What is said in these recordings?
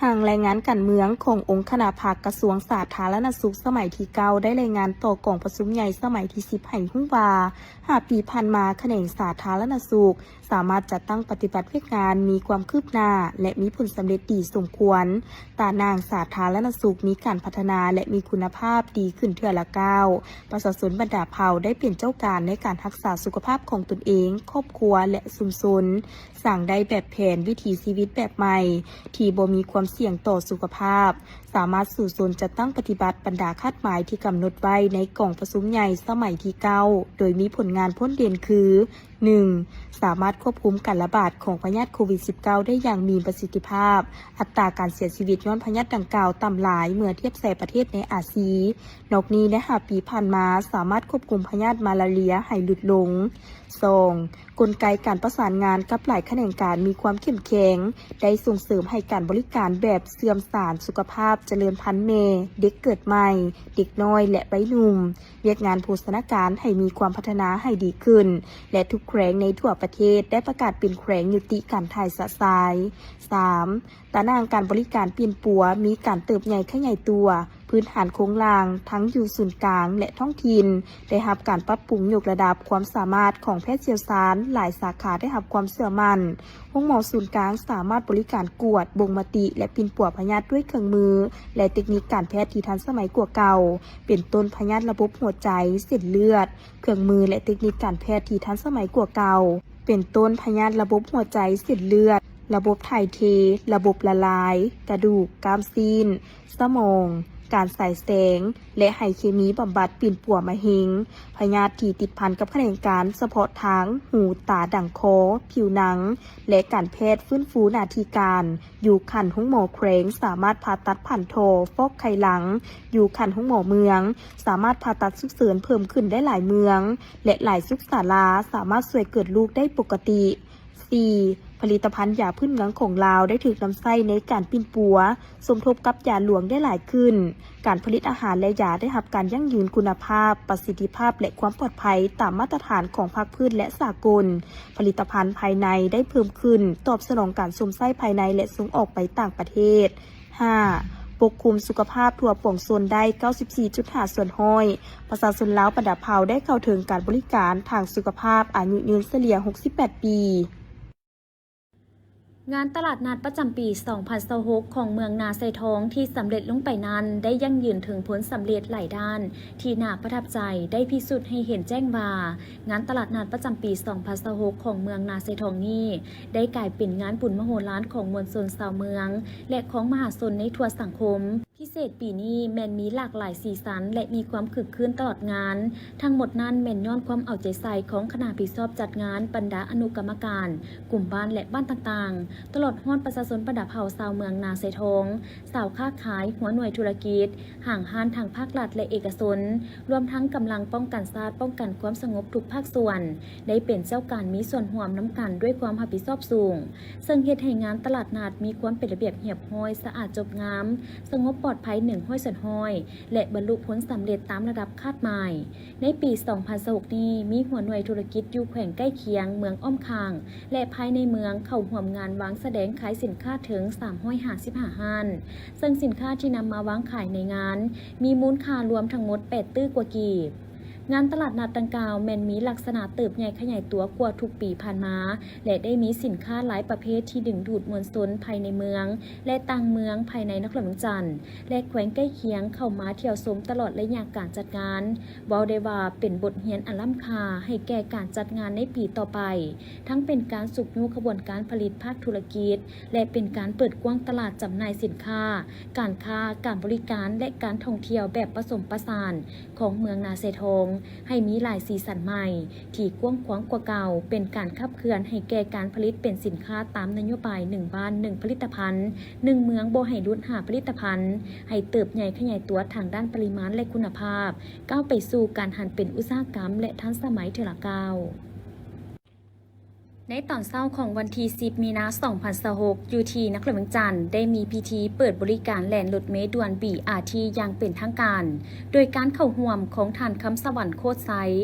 ຮ່າງລາຍງານການເມືອງຂອງອົງຄະນະພັກກະຊວງສາທາລະນະສຸກສະໄໝທີເກົ້າ ໄດ້ລາຍງານຕໍ່ກອງປະຊຸມໃຫຍ່ສະໄໝທີສິບ ໃຫ້ຮູ້ວ່າ ຫ້າປີຜ່ານມາ ຂະແໜງສາທາລະນະສຸກສາມາດຈັດຕັ້ງປະຕິບັດວຽກງານມີຄວາມຄືບໜ້າ ແລະ ມີຜົນສຳເລັດດີສົມຄວນ. ຕາໜ່າງສາທາລະນະສຸກມີການພັດທະນາ ແລະ ມີຄຸນນະພາບດີຂຶ້ນເທື່ອລະກ້າວ. ປະຊາຊົນບັນດາເຜົ່າໄດ້ເປັນເຈົ້າການໃນການຮັກສາສຸຂະພາບຂອງຕົນເອງ, ຄອບຄົວ ແລະ ຊຸມຊົນ. ສ້າງໄດ້ແບບແຜນວິຖີຊີວິດແບບໃໝ່ທີ່ບໍ່ມີຄວາມສ່ຽງຕໍ່ສຸຂະພາບ, ສາມາດສູ້ຊົນຈັດຕັ້ງປະຕິບັດບັນດາຄາດໝາຍທີ່ກຳນົດໄວ້ໃນກອງປະຊຸມໃຫຍ່ສະໄໝທີເກົ້າ ໂດຍມີຜົນງານພົ້ນເດັ່ນຄື ໜຶ່ງ ສາມາດຄວບຄຸມການລະບາດຂອງພະຍາດໂຄວິດສິບເກົ້າ ໄດ້ຢ່າງມີປະສິດທິພາບ, ອັດຕາການເສຍຊີວິດຍ້ອນພະຍາດດັ່ງກ່າວຕ່ຳຫຼາຍເມື່ອທຽບໃສ່ປະເທດໃນອາຊີ. ນອກນີ້, ໃນຫ້າປີຜ່ານມາ, ສາມາດຄວບຄຸມພະຍາດມາລາເຣຍໃຫ້ຫຼຸດລົງ. ສອງ ກົນໄກການປະສານງານກັບຫຼາຍຂະແໜງການມີຄວາມເຂັ້ມແຂງ, ໄດ້ສົ່ງເສີມໃຫ້ການບໍລິການແບບເຊື່ອມສານສຸຂະພາບ, ຈະເລີນພັນແມ່, ເດັກເກີດໃໝ່, ເດັກນ້ອຍ ແລະ ໄວໜຸ່ມ, ວຽກງານໂພຊະນາການໃຫ້ມີຄວາມພັດທະນາໃຫ້ດີຂຶ້ນ ແລະ ທຸກແຂວງໃນທົ່ວປະເທດໄດ້ປະກາດເປັນແຂວງຍຸຕິການຖ່າຍຊະຊາຍ. ສາມ ຕາໜ່າງການບໍລິການປິ່ນປົວມີການເຕີບໃຫຍ່ຂະຫຍາຍຕົວ, ພື້ນຖານໂຄງລ່າງ ທັງຢູ່ສູນກາງ ແລະ ທ້ອງຖິ່ນ ໄດ້ຮັບການປັບປຸງຍົກລະດັບຄວາມສາມາດຂອງແພດຊ່ຽວຊານ, ຫຼາຍສາຂາໄດ້ຮັບຄວາມເຊື່ອໝັ້ນ. ໂຮງໝໍສູນກາງສາມາດບໍລິການກວດ, ບົ່ງມະຕິ ແລະ ປິ່ນປົວພະຍາດດ້ວຍເຄື່ອງມື ແລະ ເຕັກນິກການແພດທີ່ທັນສະໄໝກວ່າເກົ່າ, ເປັນຕົ້ນພະຍາດລະບົບຫົວໃຈ, ເສັ້ນເລືອດ, ເຄື່ອງມື ແລະ ເຕັກນິກການແພດທີ່ທັນສະໄໝກວ່າເກົ່າ, ເປັນຕົ້ນພະຍາດລະບົບຫົວໃຈ, ເສັ້ນເລືອດ, ລະບົບຖ່າຍເທ, ລະບົບລະລາຍ, ກະດູກ, ກ້າມຊີ້ນ, ສະໝອງ, ການສາຍແສງ ແລະ ໄຮເຄມີບຳບັດປິ່ນປົວມະເຮັງ, ພະຍາດທີ່ຕິດພັນກັບຂະແໜງການສະເພາະທາງ ຫູ, ຕາ, ດັງ, ຄໍ, ຜິວໜັງ ແລະ ການແພດຟື້ນຟູໜ້າທີ່ການ ຢູ່ຂັ້ນໂຮງໝໍແຂວງສາມາດຜ່າຕັດຜັນທໍ່, ຟອກໄຂ່ຫຼັງ, ຢູ່ຂັ້ນໂຮງໝໍເມືອງ ສາມາດຜ່າຕັດສຸກເສີນເພີ່ມຂຶ້ນໄດ້ຫຼາຍເມືອງ ແລະ ຫຼາຍສຸກສາລາສາມາດຊ່ວຍເກີດລູກໄດ້ປົກກະຕິ. ສີ່ ຜະລິດຕະພັນຢາພື້ນເມືອງຂອງລາວໄດ້ຖືກນຳໃຊ້ໃນການປິ່ນປົວ, ສົມທົບກັບຢາຫຼວງໄດ້ຫຼາຍຂຶ້ນ. ການຜະລິດອາຫານ ແລະ ຢາໄດ້ຮັບການຢັ້ງຢືນຄຸນນະພາບ, ປະສິດທິພາບ ແລະ ຄວາມປອດໄພຕາມມາດຕະຖານຂອງພາກພື້ນ ແລະ ສາກົນ. ຜະລິດຕະພັນພາຍໃນໄດ້ເພີ່ມຂຶ້ນ, ຕອບສະໜອງການຊົມໃຊ້ພາຍໃນ ແລະ ສົ່ງອອກໄປຕ່າງປະເທດ. ຫ້າ ປົກຄຸມສຸຂະພາບທົ່ວປວງຊົນໄດ້ເກົ້າສິບສີ່ຈຸດຫ້າສ່ວນຮ້ອຍ. ປະຊາຊົນລາວບັນດາເຜົ່າໄດ້ເຂົ້າເຖິງການບໍລິການທາງສຸຂະພາບອາຍຸຍືນສະເລ່ຍຫົກສິບແປດປີ. ງານຕະຫຼາດນັດປະຈຳປີສອງພັນຊາວຫົກຂອງເມືອງນາຊາຍທອງທີ່ສຳເລັດລົງໄປນັ້ນ ໄດ້ຢັ້ງຢືນເຖິງຜົນສຳເລັດຫຼາຍດ້ານທີ່ໜ້າປະທັບໃຈ, ໄດ້ພິສູດໃຫ້ເຫັນແຈ້ງວ່າ ງານຕະຫຼາດນັດປະຈຳປີສອງພັນຊາວຫົກຂອງເມືອງນາຊາຍທອງນີ້ ໄດ້ກາຍເປັນງານບຸນມະໂຫລານຂອງມວນຊົນຊາວເມືອງ ແລະ ຂອງມະຫາຊົນໃນທົ່ວສັງຄົມ. ພິເສດປີນີ້ແມ່ນມີຫຼາກຫຼາຍສີສັນ ແລະ ມີຄວາມຄຶກຄື້ນຕະຫຼອດງານ. ທັງໝົດນັ້ນແມ່ນຍ້ອນຄວາມເອົາໃຈໃສ່ຂອງຄະນະຮັບຜິດຊອບຈັດງານ, ບັນດາອະນຸກຳມະການ, ກຸ່ມບ້ານ ແລະ ບ້ານຕ່າງໆ, ຕະຫຼອດຮອດປະຊາຊົນບັນດາເຜົ່າຊາວເມືອງນາຊາຍທອງ, ຊາວຄ້າຂາຍ, ຫົວໜ່ວຍທຸລະກິດ, ຫ້າງຮ້ານທາງພາກລັດ ແລະ ເອກະຊົນ, ລວມທັງກຳລັງປ້ອງກັນຊາດ, ປ້ອງກັນຄວາມສະຫງົບທຸກພາກສ່ວນ ໄດ້ເປັນເຈົ້າການມີສ່ວນຮ່ວມນຳກັນດ້ວຍຄວາມຮັບຜິດຊອບສູງ, ເຊິ່ງເຮັດໃຫ້ງານຕະຫຼາດນັດມີຄວາມເປັນລະບຽບຮຽບຮ້ອຍ, ສະອາດຈົບງາມ, ສະຫງົບປອດໄພໜຶ່ງຮ້ອຍສ່ວນຮ້ອຍ ແລະ ບັນລຸຜົນສຳເລັດຕາມລະດັບຄາດໝາຍ. ໃນປີສອງພັນຊາວຫົກນີ້ ມີຫົວໜ່ວຍທຸລະກິດຢູ່ແຂວງໃກ້ຄຽງ, ເມືອງອ້ອມຂ້າງ ແລະ ພາຍໃນເມືອງ ເຂົ້າຮ່ວມງານວາງສະແດງຂາຍສິນຄ້າເຖິງສາມຮ້ອຍຫ້າສິບຫ້າຮ້ານ, ເຊິ່ງສິນຄ້າທີ່ນຳມາວາງຂາຍໃນງານ ມີມູນຄ່າລວມທັງໝົດແປດຕື້ກວ່າກີບ. ງານຕະຫຼາດນັດດັ່ງກ່າວແມ່ນມີລັກສະນະເຕີບໃຫຍ່ຂະຫຍາຍຕົວກວ່າທຸກປີຜ່ານມາ ແລະ ໄດ້ມີສິນຄ້າຫຼາຍປະເພດທີ່ດຶງດູດມວນຊົນພາຍໃນເມືອງ ແລະ ຕ່າງເມືອງພາຍໃນນະຄອນຫຼວງວຽງຈັນ ແລະ ແຂວງໃກ້ຄຽງເຂົ້າມາທ່ຽວຊົມຕະຫຼອດໄລຍະການຈັດງານ. ເວົ້າໄດ້ວ່າເປັນບົດຮຽນອັນລ້ຳຄ່າໃຫ້ແກ່ການຈັດງານໃນປີຕໍ່ໄປ, ທັງເປັນການຊຸກຍູ້ຂະບວນການຜະລິດພາກທຸລະກິດ ແລະ ເປັນການເປີດກວ້າງຕະຫຼາດຈຳໜ່າຍສິນຄ້າ, ການຄ້າ, ການບໍລິການ ແລະ ການທ່ອງທ່ຽວແບບປະສົມປະສານຂອງເມືອງນາຊາຍທອງ ໃຫ້ມີຫຼາຍສີສັນໃໝ່ທີ່ກວ້າງຂວາງກວ່າເກົ່າ, ເປັນການຂັບເຄື່ອນໃຫ້ແກ່ການຜະລິດເປັນສິນຄ້າຕາມນະໂຍບາຍໜຶ່ງບ້ານໜຶ່ງຜະລິດຕະພັນ, ໜຶ່ງເມືອງບໍ່ໃຫ້ຫຼຸດຫ້າຜະລິດຕະພັນ, ໃຫ້ເຕີບໃຫຍ່ຂະຫຍາຍຕົວທາງດ້ານປະລິມານ ແລະ ຄຸນນະພາບ, ກ້າວໄປສູ່ການຫັນເປັນອຸດສາຫະກຳ ແລະ ທັນສະໄໝເທື່ອລະກ້າວ. ເ ໃນຕອນເຊົ້າຂອງວັນທີສິບ ມີນາ ສອງພັນຊາວຫົກ ຢູ່ທີ່ນະຄອນຫຼວງວຽງຈັນ ໄດ້ມີພິທີເປີດບໍລິການແລ່ນລົດເມດ່ວນ ບີອາທີ ຢ່າງເປັນທາງການ ໂດຍການເຂົ້າຮ່ວມຂອງທ່ານ ຄຳສະຫວັນ ໂຄດໄຊ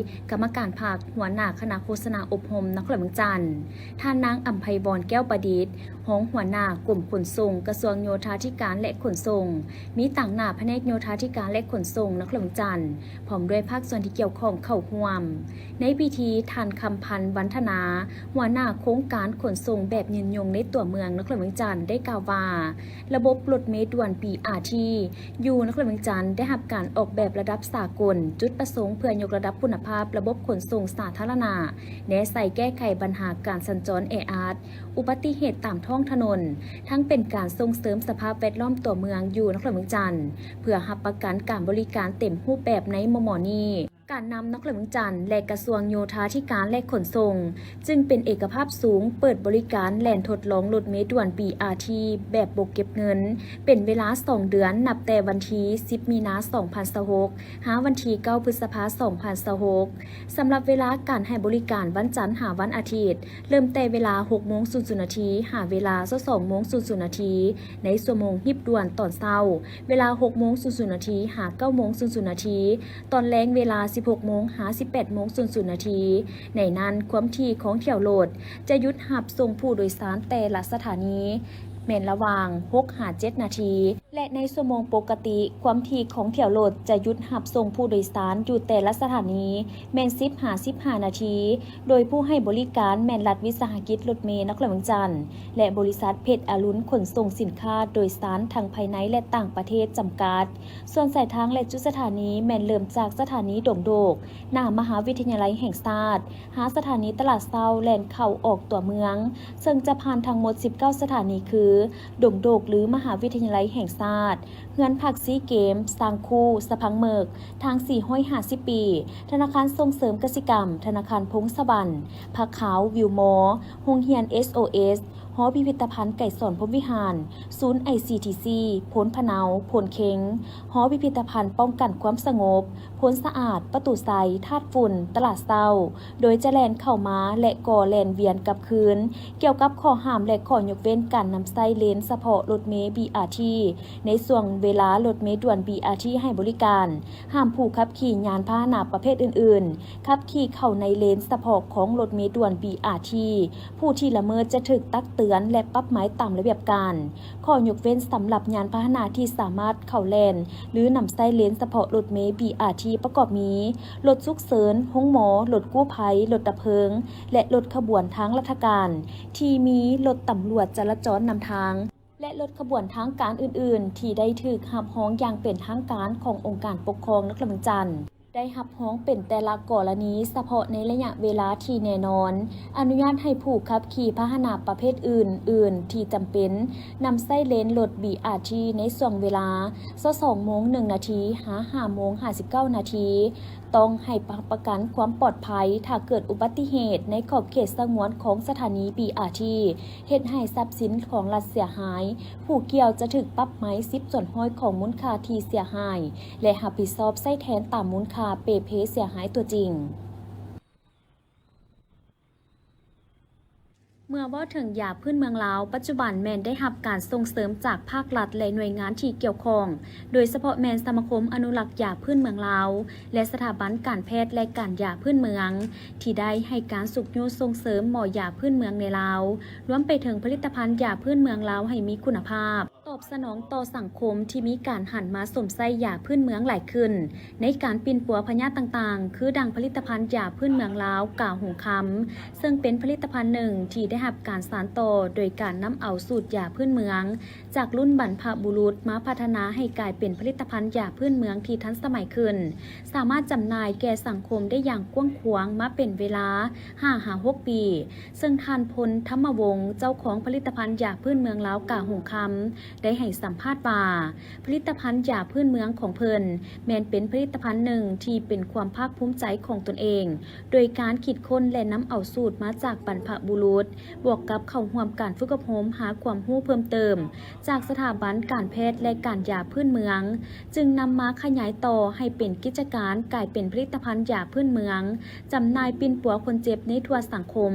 ກຳມະການພັກ, ຫົວໜ້າຄະນະໂຄສະນາອົບຮົມນະຄອນຫຼວງວຽງຈັນ, ທ່ານນາງ ອຳໄພວອນ ແກ້ວປະດິດ ຮອງຫົວໜ້າກົມຂົນສົ່ງ ກະຊວງໂຍທາທິການ ແລະ ຂົນສົ່ງ, ມີຕາງໜ້າພະແນກໂຍທາທິການ ແລະ ຂົນສົ່ງນະຄອນຫຼວງວຽງຈັນ ພ້ອມດ້ວຍພາກສ່ວນທີ່ກ່ຽວຂ້ອງເຂົ້າຮ່ວມ. ໃນພິທີ, ທ່ານ ຄຳພັນ ວັນທະນາ ຫົວໜ້າໂຄງການຂົນສົ່ງແບບຍືນຍົງໃນຕົວເມືອງນະຄອນຫຼວງວຽງຈັນ ໄດ້ກ່າວວ່າ ລະບົບລົດເມດ່ວນ ບີອາທີ ຢູ່ນະຄອນຫຼວງວຽງຈັນ ໄດ້ຮັບການອອກແບບລະດັບສາກົນ, ຈຸດປະສົງເພື່ອຍົກລະດັບຄຸນນະພາບລະບົບຂົນສົ່ງສາທາລະນະ, ແນໃສ່ແກ້ໄຂບັນຫາການສັນຈອນແອອັດ, ອຸບັດຕິເຫດຕາມທ້ອງຖະໜົນ, ທັງເປັນການສົ່ງເສີມສະພາບແວດລ້ອມຕົວເມືອງຢູ່ນະຄອນຫຼວງວຽງຈັນ ເພື່ອຮັບປະກັນການບໍລິການເຕັມຮູບແບບໃນມໍ່ໆນີ້. ການນຳນະຄອນຫຼວງວຽງຈັນ ແລະ ກະຊວງໂຍທາທິການ ແລະ ຂົນສົ່ງ ຈຶ່ງເປັນເອກະພາບສູງ ເປີດບໍລິການແລ່ນທົດລອງລົດເມດ່ວນ ບີອາທີ ແບບບໍ່ເກັບເງິນ ເປັນເວລາສອງເດືອນ ນັບແຕ່ວັນທີສິບ ມີນາ ສອງພັນຊາວຫົກ ຫາວັນທີເກົ້າ ພຶດສະພາ ສອງພັນຊາວຫົກ. ສຳລັບເວລາການໃຫ້ບໍລິການວັນຈັນຫາວັນອາທິດ ເລີ່ມແຕ່ເວລາຫົກໂມງສູນນາທີ ຫາເວລາຊາວສອງໂມງສູນນາທີ ໃນຊົ່ວໂມງຮີບດ່ວນຕອນເຊົ້າ ເວລາຫົກໂມງສູນນາທີ ຫາເກົ້າໂມງສູນນາທີ, ຕອນແລງເວລາສິບຫົກໂມງ ຫາສິບແປດໂມງສູນນາທີ. ໃນນັ້ນ, ຄວາມຖີ່ຂອງຖ້ຽວລົດຈະຢຸດຮັບສົ່ງຜູ້ໂດຍສານແຕ່ລະສະຖານີ ແມ່ນລະຫວ່າງຫົກຫາເຈັດນາທີ ແລະ ໃນຊົ່ວໂມງປົກກະຕິ, ຄວາມຖີ່ຂອງຖ້ຽວລົດຈະຢຸດຮັບສົ່ງຜູ້ໂດຍສານຢູ່ແຕ່ລະສະຖານີແມ່ນສິບຫາສິບຫ້ານາທີ, ໂດຍຜູ້ໃຫ້ບໍລິການແມ່ນລັດວິສາຫະກິດລົດເມນະຄອນຫຼວງວຽງຈັນ ແລະ ບໍລິສັດເພັດອາລຸນຂົນສົ່ງສິນຄ້າໂດຍສານທັງພາຍໃນ ແລະ ຕ່າງປະເທດຈຳກັດ. ສ່ວນສາຍທາງ ແລະ ຈຸດສະຖານີແມ່ນເລີ່ມຈາກສະຖານີດົງໂດກ ໜ້າມະຫາວິທະຍາໄລແຫ່ງຊາດ ຫາສະຖານີຕະຫຼາດເຊົ້າ ແລ່ນເຂົ້າອອກຕົວເມືອງ, ເຊິ່ງຈະຜ່ານທັງໝົດສິບເກົ້າສະຖານີຄື ດົງໂດກ ຫຼື ມະຫາວິທະຍາໄລແຫ່ງຊາດ, ເຮືອນພັກຊີເກມ, ຊ້າງຄູ່, ສະພັງເໝິກ, ທາງສີ່ຮ້ອຍຫ້າສິບປີ, ທະນາຄານສົ່ງເສີມກະສິກຳ, ທະນາຄານພົງສະຫວັນ, ຜາຂາວ, ວິວມໍ, ໂຮງຮຽນ ເອສໂອເອສ, ຫໍພິພິທະພັນໄກສອນພົມວິຫານ, ສູນ ໄອຊີທີຊີ, ໂພນພະເນົາ, ໂພນເຄັງ, ຫໍພິພິທະພັນປ້ອງກັນຄວາມສະຫງົບ, ໂພນສະອາດ, ປະຕູໄຊ, ທາດຝຸ່ນ, ຕະຫຼາດເຊົ້າ, ໂດຍຈະແລ່ນເຂົ້າມາ ແລະ ກໍແລ່ນວຽນກັບຄືນ. ກ່ຽວກັບຂໍ້ຫ້າມ ແລະ ຂໍ້ຍົກເວັ້ນການນຳໃຊ້ເລນສະເພາະລົດເມ ບີອາທີ ໃນຊ່ວງເວລາລົດເມດ່ວນ ບີອາທີ ໃຫ້ບໍລິການ, ຫ້າມຜູ້ຂັບຂີ່ຍານພາຫະນະປະເພດອື່ນໆ ຂັບຂີ່ເຂົ້າໃນເລນສະເພາະຂອງລົດເມດ່ວນ ບີອາທີ ຜູ້ທີ່ລະເມີດຈະຖືກຕັກເຕືອນ ແລະ ປັບໃໝຕາມລະບຽບການ. ຂໍ້ຍົກເວັ້ນສຳລັບຍານພາຫະນະທີ່ສາມາດເຂົ້າແລ່ນ ຫຼື ນຳໃຊ້ເລນສະເພາະລົດເມ ບີອາທີ ປະກອບມີ ລົດສຸກເສີນ, ໂຮງໝໍ, ລົດກູ້ໄພ, ລົດດັບເພີງ ແລະ ລົດຂະບວນທາງລັດຖະການ ທີ່ມີລົດຕຳຫຼວດຈະລາຈອນນຳທາງ ແລະ ລົດຂະບວນທາງການອື່ນໆ ທີ່ໄດ້ຖືກຮັບຮອງຢ່າງເປັນທາງການຂອງອົງການປົກຄອງນະຄອນຫຼວງວຽງຈັນ. ໄດ້ຮັບຮອງເປັນແຕ່ລະກໍລະນີສະເພາະໃນໄລຍະເວລາທີ່ແນ່ນອນ. ອະນຸຍາດໃຫ້ຜູ້ຂັບຂີ່ພາຫະນະປະເພດອື່ນໆທີ່ຈຳເປັນ ນຳໃຊ້ເລນລົດ ບີອາທີ ໃນຊ່ວງເວລາຊາວສອງໂມງໜຶ່ງນາທີ ຫາຫ້າໂມງຫ້າສິບເກົ້ານາທີ. ຕ້ອງໃຫ້ຮັບປະກັນຄວາມປອດໄພ ຖ້າເກີດອຸບັດຕິເຫດໃນຂອບເຂດສະຫງວນຂອງສະຖານີ ບີອາທີ ເຮັດໃຫ້ຊັບສິນຂອງລັດເສຍຫາຍ, ຜູ້ກ່ຽວຈະຖືກປັບໃໝສິບສ່ວນຮ້ອຍຂອງມູນຄ່າທີ່ເສຍຫາຍ ແລະ ຮັບຜິດຊອບໃຊ້ແທນຕາມມູນຄ່າເປ່ເພເສຍຫາຍຕົວຈິງ. ເມື່ອເວົ້າເຖິງຢາພື້ນເມືອງລາວ, ປັດຈຸບັນແມ່ນໄດ້ຮັບການສົ່ງເສີມຈາກພາກລັດ ແລະ ໜ່ວຍງານທີ່ກ່ຽວຂ້ອງ, ໂດຍສະເພາະແມ່ນສະມາຄົມອະນຸລັກຢາພື້ນເມືອງລາວ ແລະ ສະຖາບັນການແພດ ແລະ ການຢາພື້ນເມືອງ ທີ່ໄດ້ໃຫ້ການຊຸກຍູ້ສົ່ງເສີມໝໍຢາພື້ນເມືອງໃນລາວ, ລວມໄປເຖິງຜະລິດຕະພັນຢາພື້ນເມືອງລາວໃຫ້ມີຄຸນນະພາບ, ຕອບສະໜອງຕໍ່ສັງຄົມທີ່ມີການຫັນມາຊົມໃຊ້ຢາພື້ນເມືອງຫຼາຍຂຶ້ນ ໃນການປິ່ນປົວພະຍາດຕ່າງໆ ຄືດັ່ງຜະລິດຕະພັນຢາພື້ນເມືອງລາວ ກາຫົງຄຳ, ເຊິ່ງເປັນຜະລິດຕະພັນໜຶ່ງທີ່ໄດ້ຮັບການສານຕໍ່ໂດຍການນຳເອົາສູດຢາພື້ນເມືອງ ຈາກລຸ້ນບັນພະບຸລຸດມາພັດທະນາໃຫ້ກາຍເປັນຜະລິດຕະພັນຢາພື້ນເມືອງທີ່ທັນສະໄໝຂຶ້ນ, ສາມາດຈຳໜ່າຍແກ່ສັງຄົມໄດ້ຢ່າງກວ້າງຂວາງມາເປັນເວລາຫ້າຫາຫົກປີ, ເຊິ່ງທ່ານ ພົນ ທຳມະວົງ ເຈົ້າຂອງຜະລິດຕະພັນຢາພື້ນເມືອງລາວ ກາຫົງຄຳ ໄດ້ ໄດ້ໃຫ້ສຳພາດວ່າ ຜະລິດຕະພັນຢາພື້ນເມືອງຂອງເພິ່ນ ແມ່ນເປັນຜະລິດຕະພັນໜຶ່ງທີ່ເປັນຄວາມພາກພູມໃຈຂອງຕົນເອງ, ໂດຍການຄິດຄົ້ນ ແລະ ນຳເອົາສູດມາຈາກບັນພະບຸລຸດ, ບວກກັບເຂົ້າຮ່ວມການຝຶກອົບຮົມຫາຄວາມຮູ້ເພີ່ມເຕີມ ຈາກສະຖາບັນການແພດ ແລະ ການຢາພື້ນເມືອງ, ຈຶ່ງນຳມາຂະຫຍາຍຕໍ່ໃຫ້ເປັນກິດຈະການ, ກາຍເປັນຜະລິດຕະພັນຢາພື້ນເມືອງ, ຈຳໜ່າຍປິ່ນປົວຄົນເຈັບໃນທົ່ວສັງຄົມ.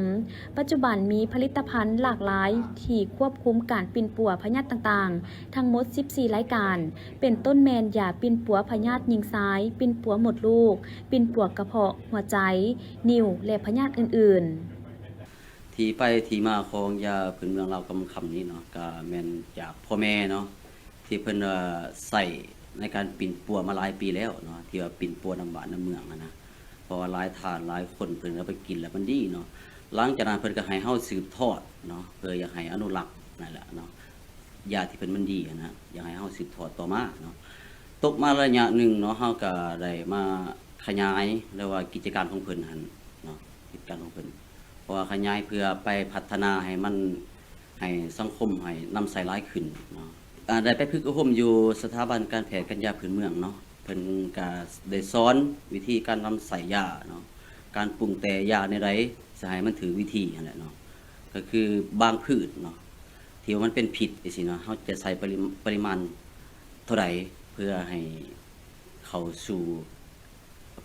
ປັດຈຸບັນມີຜະລິດຕະພັນຫຼາກຫຼາຍທີ່ຄວບຄຸມການປິ່ນປົວພະຍາດຕ່າງໆ ທັງໝົດສິບສີ່ລາຍການ, ເປັນຕົ້ນແມ່ນຢາປິ່ນປົວພະຍາດຍິງຊາຍ, ປິ່ນປົວມົດລູກ, ປິ່ນປົວກະເພາະ, ຫົວໃຈ, ນິ້ວ ແລະ ພະຍາດອື່ນໆ. ທີ່ໄປທີ່ມາຂອງຢາພື້ນເມືອງລາວເກົ່າຄຳນີ້ເນາະ ກະແມ່ນຈາກພໍ່ແມ່ເນາະ ທີ່ເພິ່ນ ເອີ ໃຊ້ໃນການປິ່ນປົວມາຫຼາຍປີແລ້ວເນາະ ທີ່ວ່າປິ່ນປົວນຳບ້ານນຳເມືອງຫັ້ນນະ ເພາະວ່າຫຼາຍທ່ານຫຼາຍຄົນເພິ່ນເອົາໄປກິນແລ້ວມັນດີເນາະ. ຫຼັງຈາກນັ້ນເພິ່ນກໍໃຫ້ເຮົາສືບທອດເນາະ ເພື່ອຢາກໃຫ້ອະນຸລັກນັ້ນແຫຼະເນາະ ຢາທີ່ເພິ່ນມັນດີຫັ້ນນະ ຢາກໃຫ້ເຮົາສືບທອດຕໍ່ມາເນາະ. ຕົກມາໄລຍະໜຶ່ງເນາະ ເຮົາກໍໄດ້ມາຂະຫຍາຍ ຫຼືວ່າກິດຈະການຂອງເພິ່ນຫັ້ນເນາະ ກິດຈະການຂອງເພິ່ນ ເພາະວ່າຂະຫຍາຍເພື່ອໄປພັດທະນາໃຫ້ມັນ ໃຫ້ສັງຄົມໃຫ້ນຳໃຊ້ຫຼາຍຂຶ້ນເນາະ. ອາ ໄດ້ໄປຝຶກອົບຮົມຢູ່ສະຖາບັນການແພດການຢາພື້ນເມືອງເນາະ ເພິ່ນກະໄດ້ສອນວິທີການນຳໃຊ້ຢາເນາະ ການປຸງແຕ່ຢາແນວໃດ ຊິໃຫ້ມັນຖືກວິທີຫັ້ນແຫຼະເນາະ. ກໍຄືບາງພືດເນາະ ທີ່ວ່າມັນເປັນພິດຈັ່ງຊີ້ເນາະ ເຮົາຈະໃສ່ປະລິ ປະລິມານເທົ່າໃດ ເພື່ອໃຫ້ເຂົ້າສູ່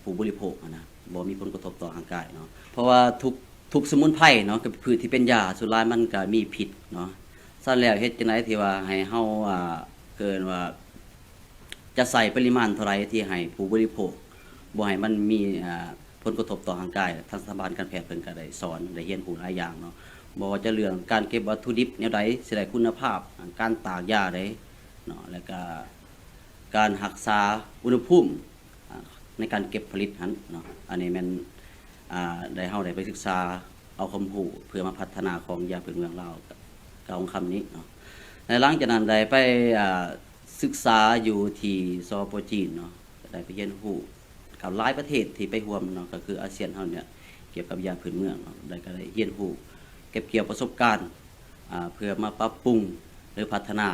ຜູ້ບໍລິໂພກຫັ້ນນະ ບໍ່ມີຜົນກະທົບຕໍ່ຮ່າງກາຍເນາະ. ເພາະວ່າທຸກ ທຸກສະໝຸນໄພເນາະ ກັບພືດທີ່ເປັນຢາ ສ່ວນຫຼາຍມັນກະມີພິດເນາະ. ຊັ້ນແລ້ວເຮັດຈັ່ງໃດທີ່ວ່າໃຫ້ເຮົາ ອ່າ ເອີ້ນວ່າ ຈະໃສ່ປະລິມານເທົ່າໃດທີ່ໃຫ້ຜູ້ບໍລິໂພກ ບໍ່ໃຫ້ມັນມີ ອ່າ ຜົນກະທົບຕໍ່ຮ່າງກາຍ. ທາງສະຖາບັນການແພດເພິ່ນກະໄດ້ສອນ ໄດ້ຮຽນຮູ້ຫຼາຍຢ່າງເນາະ ບໍ່ວ່າຈະເລື່ອງການເກັບວັດຖຸດິບແນວໃດ ຊິໄດ້ຄຸນນະພາບ ການຕາກຢາໃດເນາະ ແລ້ວກະການຮັກສາອຸນຫະພູມ ອ່າ ໃນການເກັບຜະລິດຫັ້ນເນາະ. ອັນນີ້ແມ່ນ ອ່າ ໄດ້ ເຮົາໄດ້ໄປສຶກສາເອົາຄວາມຮູ້ເພື່ອມາພັດທະນາຂອງຢາພື້ນເມືອງລາວ ກາວຄຳນີ້ເນາະ. ແລະ ຫຼັງຈາກນັ້ນໄດ້ໄປ ອ່າ ສຶກສາຢູ່ທີ່ ສປ ຈີນເນາະ ກໍໄດ້ໄປຮຽນຮູ້ກັບຫຼາຍປະເທດທີ່ໄປຮ່ວມເນາະ ກໍຄືອາຊຽນເຮົານີ້ແຫຼະ ກ່ຽວກັບຢາພື້ນເມືອງເນາະ ໄດ້ ກໍໄດ້ຮຽນຮູ້ເກັບກ່ຽວປະສົບການ ອ່າ ເພື່ອມາປັບປຸງ ຫຼື ພັດທະນາ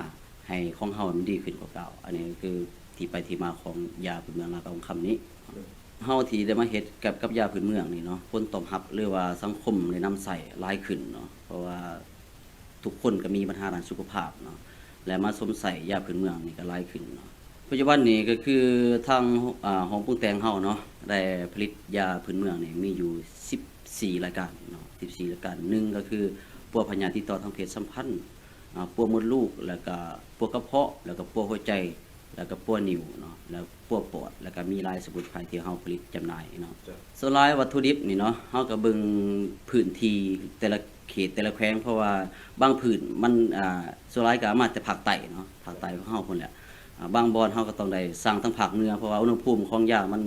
ໃຫ້ຂອງເຮົາມັນດີຂຶ້ນກວ່າເກົ່າ. ອັນນີ້ກໍຄືທີ່ໄປທີ່ມາຂອງຢາພື້ນເມືອງລາວເກົ່າຄຳນີ້. ເຮົາທີ່ໄດ້ມາເຮັດກັບ ກັບຢາພື້ນເມືອງນີ້ເນາະ ຜົນຕອບຮັບ ຫຼືວ່າສັງຄົມໄດ້ນຳໃຊ້ຫຼາຍຂຶ້ນເນາະ ເພາະວ່າທຸກຄົນກໍມີບັນຫາດ້ານສຸຂະພາບເນາະ ແລະ ມາຊົມໃຊ້ຢາພື້ນເມືອງນີ້ກໍຫຼາຍຂຶ້ນເນາະ. ປັດຈຸບັນນີ້ກໍຄືທາງ ອ່າ ຫ້ອງປຸງແຕ່ງເຮົາເນາະ ໄດ້ຜະລິດຢາພື້ນເມືອງນີ້ມີຢູ່ສິບສີ່ລາຍການເນາະ ສິບສີ່ລາຍການ. ໜຶ່ງກໍຄືປົວພະຍາດຕິດຕໍ່ທາງເພດສຳພັນ ອ່າ ປົວມົດລູກ ແລ້ວກະປົວກະເພາະ ແລ້ວກະປົວຫົວໃຈ ແລ້ວກະປົວນິ້ວເນາະ ແລ້ວປົວປອດ ແລ້ວກະມີຫຼາຍສະໝຸນໄພທີ່ເຮົາຜະລິດຈຳໜ່າຍເນາະ. ສ່ວນຫຼາຍວັດຖຸດິບນີ້ເນາະ ເຮົາກະເບິ່ງພື້ນທີ່ແຕ່ລະເຂດແຕ່ລະແຂວງ ເພາະວ່າບາງພືດມັນ ອ່າ ສ່ວນຫຼາຍກະເອົາມາແຕ່ພາກໃຕ້ເນາະ ພາກໃຕ້ຂອງເຮົາພຸ້ນແຫຼະ. ອ່າ ບາງບ່ອນເຮົາກໍຕ້ອງໄດ້ສັ່ງທາງພາກເໜືອ ເພາະວ່າອຸນຫະພູມຂອງຢາມັນ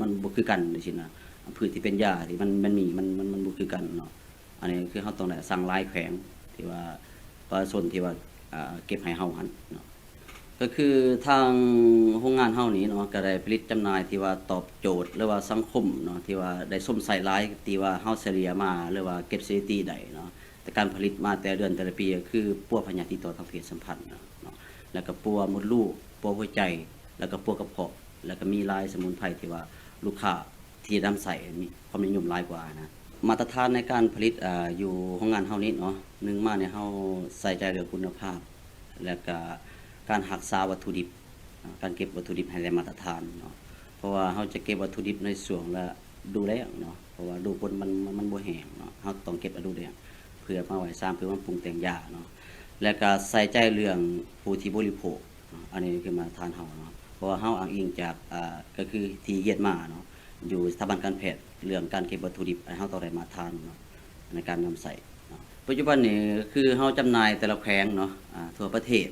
ມັນບໍ່ຄືກັນຈັ່ງຊີ້ນະ ພືດທີ່ເປັນຢາທີ່ມັນ ມັນມີ ມັນ ມັນ ມັນບໍ່ຄືກັນເນາະ. ອັນນີ້ຄືເຮົາຕ້ອງໄດ້ສັ່ງຫຼາຍແຂວງ ທີ່ວ່າປະຊາຊົນທີ່ວ່າ ອ່າ ເກັບໃຫ້ເຮົາຫັ້ນເນາະ. ກໍຄືທາງໂຮງງານເຮົານີ້ເນາະ ກໍໄດ້ຜະລິດຈຳໜ່າຍທີ່ວ່າຕອບໂຈດ ຫຼືວ່າສັງຄົມເນາະ ທີ່ວ່າໄດ້ຊົມໃຊ້ຫຼາຍ ທີ່ວ່າເຮົາສະເລ່ຍມາ ຫຼືວ່າເກັບສະຖິຕິໄດ້ເນາະ ແຕ່ການຜະລິດມາແຕ່ເດືອນແຕ່ລະປີ ກໍຄືປົວພະຍາດຕິດຕໍ່ທາງເພດສຳພັນເນາະ ແລ້ວກໍປົວມົດລູກ ປົວຫົວໃຈ ແລ້ວກໍປົວກະເພາະ ແລ້ວກໍມີຫຼາຍສະໝຸນໄພທີ່ວ່າລູກຄ້າ ທີ່ນຳໃຊ້ມີຄວາມນິຍົມຫຼາຍກວ່ານະ. ມາດຕະຖານໃນການຜະລິດ ເອີ ຢູ່ໂຮງງານເຮົານີ້ເນາະ ໜຶ່ງມານີ້ເຮົາໃສ່ໃຈເລື່ອງຄຸນນະພາບ ແລ້ວກະການຮັກສາວັດຖຸດິບ ການເກັບວັດຖຸດິບໃຫ້ໄດ້ມາດຕະຖານເນາະ ເພາະວ່າເຮົາຈະເກັບວັດຖຸດິບໃນຊ່ວງລະດູແລ້ງເນາະ ເພາະວ່າດູຝົນມັນ ມັນ ມັນບໍ່ແຫ້ງເນາະ ເຮົາຕ້ອງເກັບລະດູແລ້ງ ເພື່ອມາໄວ້ຊາມ ເພື່ອມາປຸງແຕ່ງຢາເນາະ ແລ້ວກະໃສ່ໃຈເລື່ອງຜູ້ທີ່ບໍລິໂພກ ເນາະ ອັນນີ້ຄືມາດຕະຖານເຮົາເນາະ ເພາະວ່າເຮົາອ້າງອີງຈາກ ອ່າ ກໍຄືທີ່ຮຽນມາເນາະ ຢູ່ສະຖາບັນການແພດ ເລື່ອງການເກັບວັດຖຸດິບ ເຮົາຕ້ອງໄດ້ມາດຕະຖານເນາະ ໃນການນຳໃຊ້ເນາະ. ປັດຈຸບັນນີ້ກໍຄືເຮົາຈຳໜ່າຍແຕ່ລະແຂວງເນາະ ອ່າ ທົ່ວປະເທດ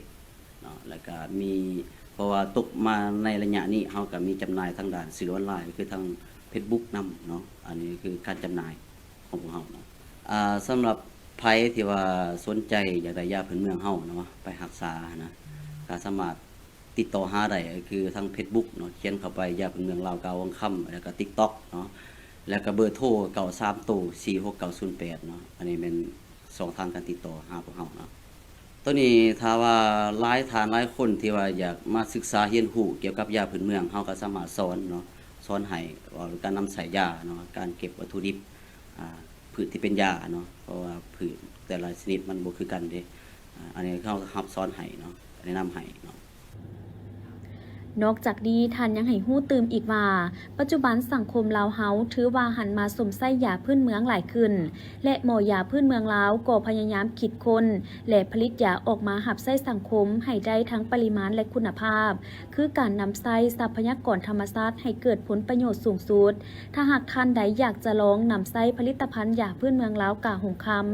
ເນາະ ແລ້ວກະມີ ເພາະວ່າຕົກມາໃນໄລຍະນີ້ ເຮົາກະມີຈຳໜ່າຍທາງດ້ານສື່ອອນລາຍ ກໍຄືທາງເຟສບຸກນຳເນາະ ອັນນີ້ຄືການຈຳໜ່າຍ ຂອງພວກເຮົາເນາະ. ອ່າ ສຳລັບໃຜທີ່ວ່າສົນໃຈຢາກໄດ້ຢາພື້ນເມືອງເຮົາເນາະ ໄປຮັກສາຫັ້ນນະ ກໍສາມາດຕິດຕໍ່ຫາໄດ້ ກໍຄືທາງເຟສບຸກເນາະ ຂຽນເຂົ້າໄປ ຢາພື້ນເມືອງລາວ ກາວວັງຄຳ ແລ້ວກໍຕິກຕັອກເນາະ ແລ້ວກໍເບີໂທ ເກົ້າສາມໂຕ ສີ່ຫົກເກົ້າສູນແປດເນາະ. ອັນນີ້ແມ່ນຊ່ອງທາງການຕິດຕໍ່ຫາພວກເຮົາເນາະ. ໂຕນີ້ຖ້າວ່າຫຼາຍທ່ານຫຼາຍຄົນທີ່ວ່າຢາກມາສຶກສາຮຽນຮູ້ກ່ຽວກັບຢາພື້ນເມືອງ ເຮົາກໍສາມາດສອນເນາະ ສອນໃຫ້ວ່າການນຳໃຊ້ຢາເນາະ ການເກັບວັດຖຸດິບ ອ່າ ພືດທີ່ເປັນຢາເນາະ ເພາະວ່າພືດແຕ່ລະຊະນິດມັນບໍ່ຄືກັນເດ້ ອ່າ ອັນນີ້ເຮົາຮັບສອນໃຫ້ເນາະ ແນະນຳໃຫ້ເນາະ. ນອກຈາກນີ້ ທ່ານຍັງໃຫ້ຮູ້ຕື່ມອີກວ່າ ປັດຈຸບັນສັງຄົມລາວເຮົາຖືວ່າຫັນມາຊົມໃຊ້ຢາພື້ນເມືອງຫຼາຍຂຶ້ນ ແລະ ໝໍຢາພື້ນເມືອງລາວກໍພະຍາຍາມຄິດຄົ້ນ ແລະ ຜະລິດຢາອອກມາຮັບໃຊ້ສັງຄົມໃຫ້ໄດ້ທັງປະລິມານ ແລະ ຄຸນນະພາບ ຄືການນຳໃຊ້ຊັບພະຍາກອນທຳມະຊາດໃຫ້ເກີດຜົນປະໂຫຍດສູງສຸດ. ຖ້າຫາກທ່ານໃດຢາກຈະລອງນຳໃຊ້ຜະລິດຕະພັນຢາພື້ນເມືອງລາວກາຫົງຄຳ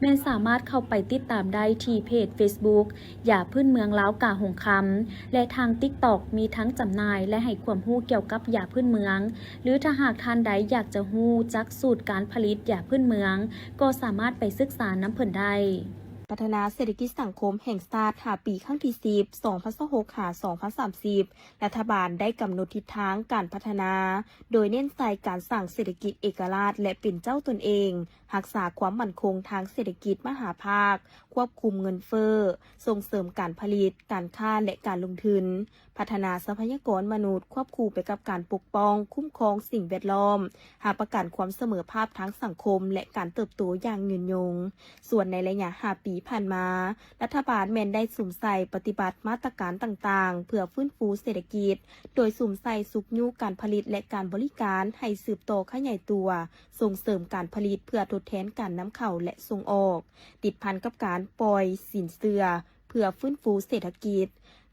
ແມ່ນສາມາດເຂົ້າໄປຕິດຕາມໄດ້ທີ່ເພຈເຟສບຸກ ຢາພື້ນເມືອງລາວກາຫົງຄຳ ແລະ ທາງຕິກຕັອກ ມີທັງຈຳໜ່າຍ ແລະ ໃຫ້ຄວາມຮູ້ກ່ຽວກັບຢາພື້ນເມືອງ ຫຼື ຖ້າຫາກທ່ານໃດຢາກຈະຮູ້ຈັກສູດການຜະລິດຢາພື້ນເມືອງ ກໍສາມາດໄປສຶກສານຳເພິ່ນໄດ້. ພັດທະນາເສດຖະກິດສັງຄົມແຫ່ງຊາດ ຫ້າ ປີ ຄັ້ງທີສິບ ສອງພັນຊາວຫົກ ຫາ ສອງພັນສາມສິບ ລັດຖະບານໄດ້ກຳນົດທິດທາງການພັດທະນາ ໂດຍເນັ້ນໃສ່ການສ້າງເສດຖະກິດເອກະລາດ ແລະ ເປັນເຈົ້າຕົນເອງ, ຮັກສາຄວາມໝັ້ນຄົງທາງເສດຖະກິດມະຫາພາກ, ຄວບຄຸມເງິນເຟີ້, ສົ່ງເສີມການຜະລິດ, ການຄ້າ ແລະ ການລົງທຶນ, ພັດທະນາຊັບພະຍາກອນມະນຸດ ຄວບຄູ່ໄປກັບການປົກປ້ອງ, ຄຸ້ມຄອງສິ່ງແວດລ້ອມ, ຮັບປະກັນຄວາມສະເໝີພາບທາງສັງຄົມ ແລະ ການເຕີບໂຕຢ່າງຍືນຍົງ. ສ່ວນໃນໄລຍະຫ້າປີຜ່ານມາ, ລັດຖະບານແມ່ນໄດ້ສຸມໃສ່ປະຕິບັດມາດຕະການຕ່າງໆ ເພື່ອຟື້ນຟູເສດຖະກິດ, ໂດຍສຸມໃສ່ຊຸກຍູ້ການຜະລິດ ແລະ ການບໍລິການໃຫ້ສືບຕໍ່ຂະຫຍາຍຕົວ, ສົ່ງເສີມການຜະລິດເພື່ອທົດແທນການນຳເຂົ້າ ແລະ ສົ່ງອອກ, ຕິດພັນກັບການປ່ອຍສິນເຊື່ອເພື່ອຟື້ນຟູເສດຖະກິດ,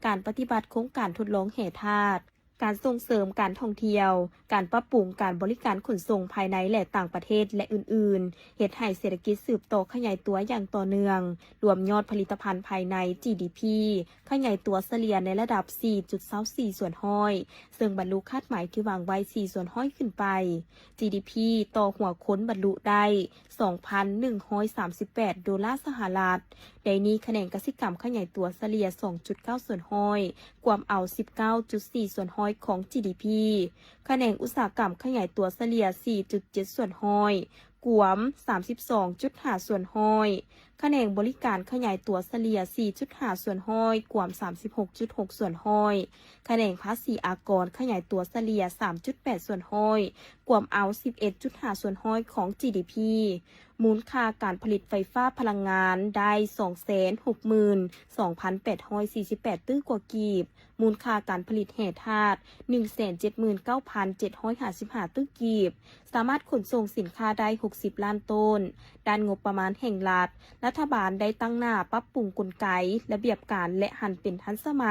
ການປະຕິບັດໂຄງການທົດລອງແຮ່ທາດ, ການສົ່ງເສີມການທ່ອງທ່ຽວ, ການປັບປຸງການບໍລິການຂົນສົ່ງພາຍໃນ ແລະ ຕ່າງປະເທດ ແລະ ອື່ນໆ, ເຮັດໃຫ້ເສດຖະກິດສືບຕໍ່ຂະຫຍາຍຕົວຢ່າງຕໍ່ເນື່ອງ, ລວມຍອດຜະລິດຕະພັນພາຍໃນ ຈີດີພີ ຂະຫຍາຍຕົວສະເລ່ຍໃນລະດັບ ສີ່ຈຸດຊາວສີ່ສ່ວນຮ້ອຍ ເຊິ່ງບັນລຸຄາດໝາຍທີ່ວາງໄວ້ ສີ່ສ່ວນຮ້ອຍຂຶ້ນໄປ. ຈີດີພີ ຕໍ່ຫົວຄົນບັນລຸໄດ້ ສອງພັນໜຶ່ງຮ້ອຍສາມສິບແປດໂດລາສະຫະລັດ. ໃນນີ້ຂະແໜງກະສິກຳຂະຫຍາຍຕົວສະເລ່ຍ ສອງຈຸດເກົ້າສ່ວນຮ້ອຍ ກວມເອົາ ສິບເກົ້າຈຸດສີ່ສ່ວນຮ້ອຍຂອງ ຈີດີພີ, ຂະແໜງອຸດສາຫະກຳຂະຫຍາຍຕົວສະເລ່ຍ ສີ່ຈຸດເຈັດສ່ວນຮ້ອຍ ກວມ ສາມສິບສອງຈຸດຫ້າສ່ວນຮ້ອຍ, ຂະແໜງບໍລິການຂະຫຍາຍຕົວສະເລ່ຍ ສີ່ຈຸດຫ້າສ່ວນຮ້ອຍ ກວມ ສາມສິບຫົກຈຸດຫົກສ່ວນຮ້ອຍ, ຂະແໜງພາສີອາກອນຂະຫຍາຍຕົວສະເລ່ຍ ສາມຈຸດແປດສ່ວນຮ້ອຍ ກວມເອົາ ສິບເອັດຈຸດຫ້າສ່ວນຮ້ອຍຂອງ ຈີດີພີ, ມູນຄ່າການຜະລິດໄຟຟ້າພະລັງງານໄດ້ ສອງແສນຫົກໝື່ນສອງພັນແປດຮ້ອຍສີ່ສິບແປດຕື້ກວ່າກີບ, ມູນຄ່າການຜະລິດແຮ່ທາດ ໜຶ່ງແສນເຈັດໝື່ນເກົ້າພັນເຈັດຮ້ອຍຫ້າສິບຫ້າຕື້ກີບ, ສາມາດຂົນສົ່ງສິນຄ້າໄດ້ ຫົກສິບລ້ານໂຕນ. ດ້ານງົບປະມານແຫ່ງລັດ, ລັດຖະບານໄດ້ຕັ້ງໜ້າປັບປຸງກົນໄກ, ລະບຽບການ ແລະ ຫັນເປັນທັນສະໄໝ,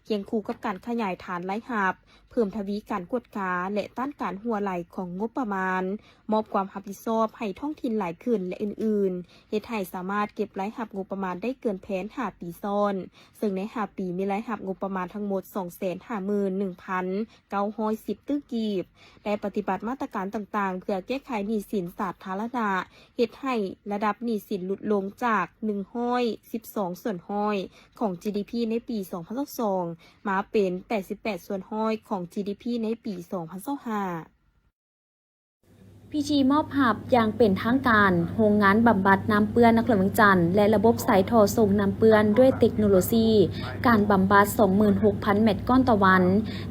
ຄຽງຄູ່ກັບການຂະຫຍາຍຖານລາຍຮັບ, ເພີ່ມທະວີການກວດກາ ແລະ ຕ້ານການຮົ່ວໄຫຼຂອງງົບປະມານ, ມອບຄວາມຮັບຜິດຊອບໃຫ້ທ້ອງຖິ່ນຫຼາຍຂຶ້ນ ແລະ ອື່ນໆ, ເຮັດໃຫ້ສາມາດເກັບລາຍຮັບງົບປະມານໄດ້ເກີນແຜນຫ້າປີຊ້ອນ, ເຊິ່ງໃນຫ້າປີມີລາຍຮັບງົບປະມານທັງໝົດ ສອງແສນຫ້າໝື່ນໜຶ່ງພັນເກົ້າຮ້ອຍສິບຕື້ກີບ, ໄດ້ປະຕິບັດມາດຕະການຕ່າງໆ ເພື່ອແກ້ໄຂໜີ້ສິນສາທາລະນະ, ເຮັດໃຫ້ລະດັບໜີ້ສິນຫຼຸດລົງຈາກ ໜຶ່ງຮ້ອຍສິບສອງສ່ວນຮ້ອຍຂອງ ຈີດີພີ ໃນປີສອງພັນຊາວສອງ ມາເປັນ ແປດສິບແປດສ່ວນຮ້ອຍຂອງ ຈີດີພີ ໃນປີສອງພັນຊາວຫ້າ. ພິທີມອບຮັບຢ່າງເປັນທາງການ ໂຮງງານບຳບັດນ້ຳເປື້ອນນະຄອນຫຼວງວຽງຈັນ ແລະ ລະບົບສາຍທໍ່ສົ່ງນ້ຳເປື້ອນດ້ວຍເຕັກໂນໂລຊີການບຳບັດ ສອງໝື່ນຫົກພັນແມັດກ້ອນຕໍ່ວັນ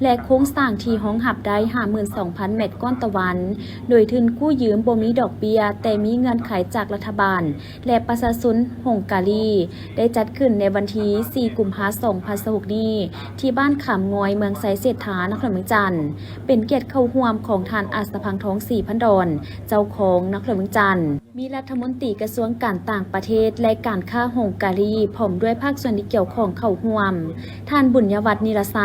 ແລະ ໂຄງສ້າງທີ່ຮອງຮັບໄດ້ ຫ້າໝື່ນສອງພັນແມັດກ້ອນຕໍ່ວັນ ໂດຍທຶນກູ້ຢືມບໍ່ມີດອກເບ້ຍ ແຕ່ມີເງື່ອນໄຂຈາກລັດຖະບານ ແລະ ປະຊາຊົນຮົງກາລີ ໄດ້ຈັດຂຶ້ນໃນວັນທີສີ່ ກຸມພາ ສອງພັນຊາວຫົກນີ້ ທີ່ບ້ານຂາມງອຍ ເມືອງໄຊເສດຖາ ນະຄອນຫຼວງວຽງຈັນ, ເປັນກຽດເຂົ້າຮ່ວມຂອງທ່ານ ອັດສະພັງທອງ ສີພັນດອນ ເຈົ້າຂອງນະຄອນຫຼວງວຽງຈັນ, ມີລັດຖະມົນຕີກະຊວງການຕ່າງປະເທດ ແລະ ການຄ້າຮົງກາລີ ພ້ອມດ້ວຍພາກສ່ວນທີ່ກ່ຽວຂ້ອງເຂົ້າຮ່ວມ. ທ່ານ ບຸນຍະວັດ ນິລະໄຊ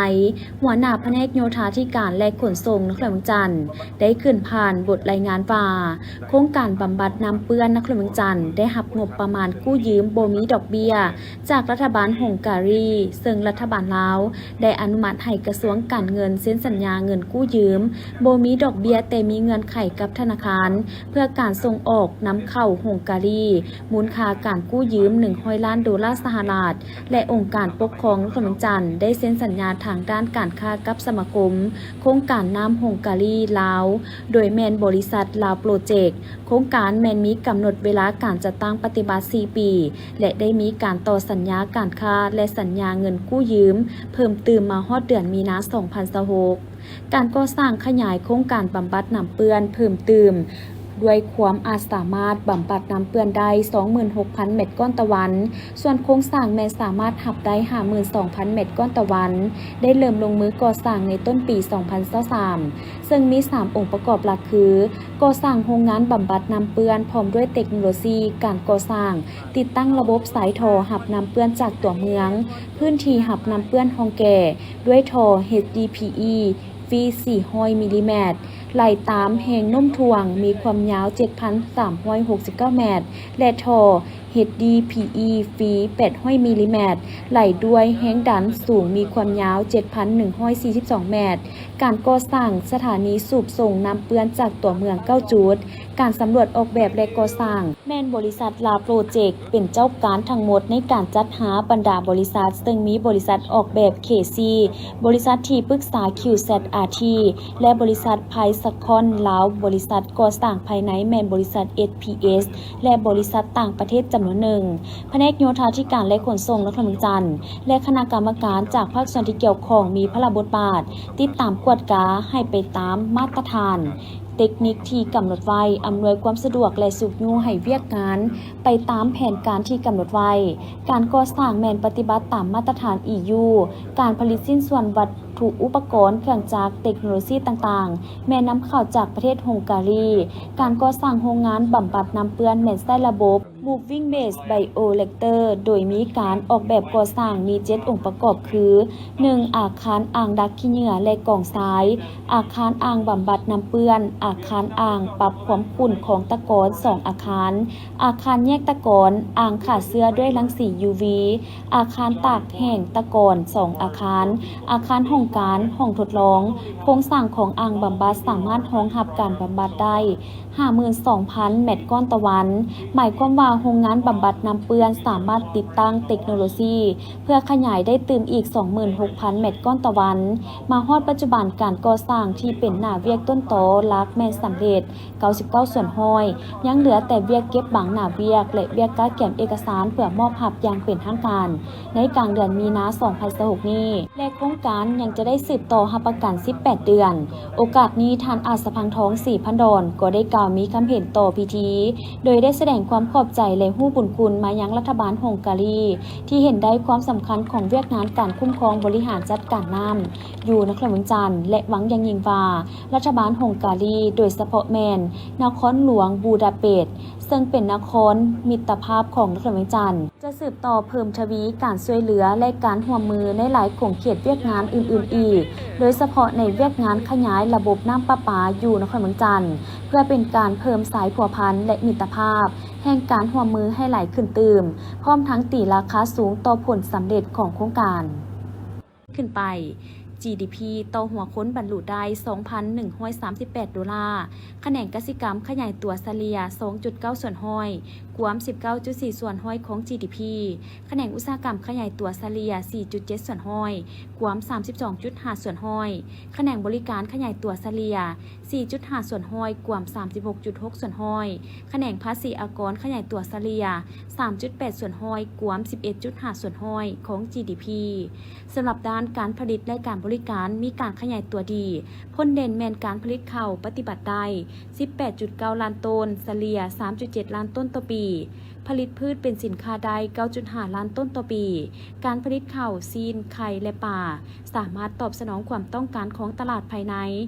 ຫົວໜ້າພະແນກໂຍທາທິການ ແລະ ຂົນສົ່ງນະຄອນຫຼວງວຽງຈັນ ໄດ້ຂຶ້ນຜ່ານບົດລາຍງານວ່າ ໂຄງການບຳບັດນ້ຳເປື້ອນນະຄອນຫຼວງວຽງຈັນ ໄດ້ຮັບງົບປະມານກູ້ຢືມບໍ່ມີດອກເບ້ຍຈາກລັດຖະບານຮົງກາລີ, ເຊິ່ງລັດຖະບານລາວໄດ້ອະນຸມັດໃຫ້ກະຊວງການເງິນເຊັນສັນຍາເງິນກູ້ຢືມບໍ່ມີດອກເບ້ຍ ແຕ່ມີເງື່ອນໄຂກັບທະນາ ຄານ ເພື່ອການສົ່ງອອກນຳເຂົ້າຮົງກາຣີ ມູນຄ່າການກູ້ຢືມໜຶ່ງຮ້ອຍລ້ານໂດລາສະຫະລັດ ແລະ ອົງການປົກຄອງນະຄອນຫຼວງວຽງຈັນ ໄດ້ເຊັນສັນຍາທາງດ້ານການຄ້າກັບສະມາຄົມໂຄງການນ້ຳຮົງກາຣີລາວ ໂດຍແມ່ນບໍລິສັດລາວໂປຣເຈັກ. ໂຄງການແມ່ນມີກຳນົດເວລາການຈັດຕັ້ງປະຕິບັດສີ່ປີ ແລະ ໄດ້ມີການຕໍ່ສັນຍາການຄ້າ ແລະ ສັນຍາເງິນກູ້ຢືມເພີ່ມຕື່ມມາຮອດເດືອນມີນາ ສອງພັນຊາວຫົກ. ການກໍ່ສ້າງຂະຫຍາຍໂຄງການບຳບັດນ້ຳເປື້ອນເພີ່ມຕື່ມ ດ້ວຍຄວາມອາດສາມາດບຳບັດນ້ຳເປື້ອນໄດ້ ສອງໝື່ນຫົກພັນແມັດກ້ອນຕໍ່ວັນ, ສ່ວນໂຄງສ້າງແມ່ນສາມາດຮັບໄດ້ ຫ້າໝື່ນສອງພັນແມັດກ້ອນຕໍ່ວັນ, ໄດ້ເລີ່ມລົງມືກໍ່ສ້າງໃນຕົ້ນປີສອງພັນຊາວສາມ ເຊິ່ງມີສາມອົງປະກອບຫຼັກຄື ກໍ່ສ້າງໂຮງງານບຳບັດນ້ຳເປື້ອນ ພ້ອມດ້ວຍເຕັກໂນໂລຊີການກໍ່ສ້າງ, ຕິດຕັ້ງລະບົບສາຍທໍ່ຮັບນ້ຳເປື້ອນຈາກຕົວເມືອງ, ພື້ນທີ່ຮັບນ້ຳເປື້ອນຮ່ອງແກ້ ດ້ວຍທໍ່ ເອັດດີພີອີ ຟີສີ່ຮ້ອຍມິລລີແມັດ ໄຫຼຕາມແຮງໂນ້ມຖ່ວງ ມີຄວາມຍາວເຈັດພັນສາມຮ້ອຍຫົກສິບເກົ້າແມັດ ແລະ ທໍ່ ເອັດດີພີອີ ຟີແປດຮ້ອຍມິລລີແມັດ ໄຫຼດ້ວຍແຮງດັນສູງ ມີຄວາມຍາວເຈັດພັນໜຶ່ງຮ້ອຍສີ່ສິບສອງແມັດ. ການກໍ່ສ້າງສະຖານີສູບສົ່ງນ້ຳເປື້ອນຈາກຕົວເມືອງເກົ້າຈຸດ. ການສຳຫຼວດອອກແບບ ແລະ ກໍ່ສ້າງ ແມ່ນບໍລິສັດລາວໂປຣເຈັກ ເປັນເຈົ້າການທັງໝົດໃນການຈັດຫາບັນດາບໍລິສັດ, ເຊິ່ງມີບໍລິສັດອອກແບບເຄຊີ, ບໍລິສັດທີ່ປຶກສາຄິວແຊັດອາທີ ແລະ ບໍລິສັດໄພສະຄອນລາວ, ບໍລິສັດກໍ່ສ້າງພາຍໃນແມ່ນບໍລິສັດເອັສພີເອັສ ແລະ ບໍລິສັດຕ່າງປະເທດຈຳນວນໜຶ່ງ. ພະແນກໂຍທາທິການ ແລະ ຂົນສົ່ງນະຄອນຫຼວງວຽງຈັນ ແລະ ຄະນະກຳມະການຈາກພາກສ່ວນທີ່ກ່ຽວຂ້ອງມີພາລະບົດບາດ ຕິດຕາມກວດກາໃຫ້ໄປຕາມມາດຕະຖານ ເຕັກນິກທີ່ກຳນົດໄວ້, ອຳນວຍຄວາມສະດວກ ແລະ ຊຸກຍູ້ໃຫ້ວຽກງານໄປຕາມແຜນການທີ່ກຳນົດໄວ້. ການກໍ່ສ້າງແມ່ນປະຕິບັດຕາມມາດຕະຖານອີຢູ. ການຜະລິດຊິ້ນສ່ວນວັດຖຸອຸປະກອນ, ເຄື່ອງຈັກ, ເຕັກໂນໂລຊີຕ່າງໆ ແມ່ນນຳເຂົ້າຈາກປະເທດຮົງກາລີ. ການກໍ່ສ້າງໂຮງງານບຳບັດນ້ຳເປື້ອນແມ່ນໃຊ້ລະບົບ Moving Base Bioreactor ໂດຍມີການອອກແບບກໍ່ສ້າງມີເຈັດອົງປະກອບຄື ໜຶ່ງ ອາຄານອ່າງດັກຂີ້ເຫຍື້ອ ແລະ ກອງຊາຍ, ອາຄານອ່າງບຳບັດນ້ຳເປື້ອນ, ອາຄານອ່າງປັບຄວາມຂຸ່ນຂອງຕະກອນສອງອາຄານ, ອາຄານແຍກຕະກອນ, ອ່າງຂ້າເຊື້ອດ້ວຍລັງສີ UV, ອາຄານຕາກແຫ້ງຕະກອນສອງອາຄານ, ອາຄານຫ້ອງການ, ຫ້ອງທົດລອງ. ໂຄງສ້າງຂອງອ່າງບຳບັດສາມາດຮອງຮັບການບຳບັດໄດ້ ຫ້າໝື່ນສອງພັນແມັດກ້ອນຕໍ່ວັນ, ໝາຍຄວາມວ່າໂຮງງານບຳບັດນ້ຳເປື້ອນສາມາດຕິດຕັ້ງເຕັກໂນໂລຊີເພື່ອຂະຫຍາຍໄດ້ຕື່ມອີກ ສອງໝື່ນຫົກພັນແມັດກ້ອນຕໍ່ວັນ. ມາຮອດປັດຈຸບັນ, ການກໍ່ສ້າງທີ່ເປັນໜ້າວຽກຕົ້ນຕໍຫຼັກແມ່ນສຳເລັດ ເກົ້າສິບເກົ້າສ່ວນຮ້ອຍ, ຍັງເຫຼືອແຕ່ວຽກເກັບບັງໜ້າວຽກ ແລະ ວຽກກະກຽມເອກະສານເພື່ອມອບຮັບຢ່າງເປັນທາງການ ໃນກາງເດືອນມີນາ ສອງພັນຊາວຫົກນີ້ ແລະ ໂຄງການຍັງຈະໄດ້ສືບຕໍ່ຮັບປະກັນສິບແປດເດືອນ. ໂອກາດນີ້, ທ່ານ ອາດສະພັງທອງ ສີພັນດອນ ກໍໄດ້ກ່າວມີຄຳເຫັນຕໍ່ພິທີ ໂດຍໄດ້ສະແດງຄວາມຂອບໃຈ ແລະ ຮູ້ບຸນຄຸນມາຍັງລັດຖະບານຮົງກາລີ ທີ່ເຫັນໄດ້ຄວາມສຳຄັນຂອງວຽກງານການຄຸ້ມຄອງບໍລິຫານຈັດການນ້ຳຢູ່ນະຄອນຫຼວງວຽງຈັນ ແລະ ຫວັງຢ່າງຍິ່ງວ່າ ລັດຖະບານຮົງກາລີ, ໂດຍສະເພາະແມ່ນນະຄອນຫຼວງບູດາເປດ ເຊິ່ງເປັນນະຄອນມິດຕະພາບຂອງນະຄອນຫຼວງວຽງຈັນ, ຈະສືບຕໍ່ເພີ່ມທະວີການຊ່ວຍເຫຼືອ ແລະ ການຮ່ວມມືໃນຫຼາຍຂົງເຂດວຽກງານອື່ນໆອີກ, ໂດຍສະເພາະໃນວຽກງານຂະຫຍາຍລະບົບນ້ຳປະປາຢູ່ນະຄອນຫຼວງວຽງຈັນ, ເພື່ອເປັນການເພີ່ມສາຍພົວພັນ ແລະ ມິດຕະພາບແຫ່ງການຮ່ວມມືໃຫ້ຫຼາຍຂຶ້ນຕື່ມ, ພ້ອມທັງຕີລາຄາສູງຕໍ່ຜົນສຳເລັດຂອງໂຄງການ. ຂຶ້ນໄປ ຈີດີພີ ຕໍ່ຫົວຄົນບັນລຸໄດ້ ສອງພັນໜຶ່ງຮ້ອຍສາມສິບແປດໂດລາ, ຂະແໜງກະສິກຳຂະຫຍາຍຕົວສະເລ່ຍ ສອງຈຸດເກົ້າສ່ວນຮ້ອຍ ກວມ ສິບເກົ້າຈຸດສີ່ສ່ວນຮ້ອຍຂອງຈີດີພີ, ຂະແໜງອຸດສາຫະກຳຂະຫຍາຍຕົວສະເລ່ຍ ສີ່ຈຸດເຈັດສ່ວນຮ້ອຍ ກວມ ສາມສິບສອງຈຸດຫ້າສ່ວນຮ້ອຍ, ຂະແໜງບໍລິການຂະຫຍາຍຕົວສະເລ່ຍ ສີ່ຈຸດຫ້າສ່ວນຮ້ອຍ ກວມ ສາມສິບຫົກຈຸດຫົກສ່ວນຮ້ອຍ, ຂະແໜງພາສີອາກອນຂະຫຍາຍຕົວສະເລ່ຍ ສາມຈຸດແປດສ່ວນຮ້ອຍ ກວມ ສິບເອັດຈຸດຫ້າສ່ວນຮ້ອຍຂອງຈີດີພີ. ສຳລັບດ້ານການຜະລິດ ແລະ ການບໍລິການມີການຂະຫຍາຍຕົວດີ, ພົ້ນເດັ່ນແມ່ນການຜະລິດເຂົ້າປະຕິບັດໄດ້ ສິບແປດຈຸດເກົ້າລ້ານໂຕນ, ສະເລ່ຍ ສາມຈຸດເຈັດລ້ານໂຕນຕໍ່ປີ, ຜະລິດພືດເປັນສິນຄ້າໄດ້ ເກົ້າຈຸດຫ້າລ້ານໂຕນຕໍ່ປີ. ການຜະລິດເຂົ້າ, ຊີ້ນ, ໄຂ່ ແລະ ປາ ສາມາດຕອບສະໜອງຄວາມຕ້ອງການຂອງຕະຫຼາດພາຍໃນ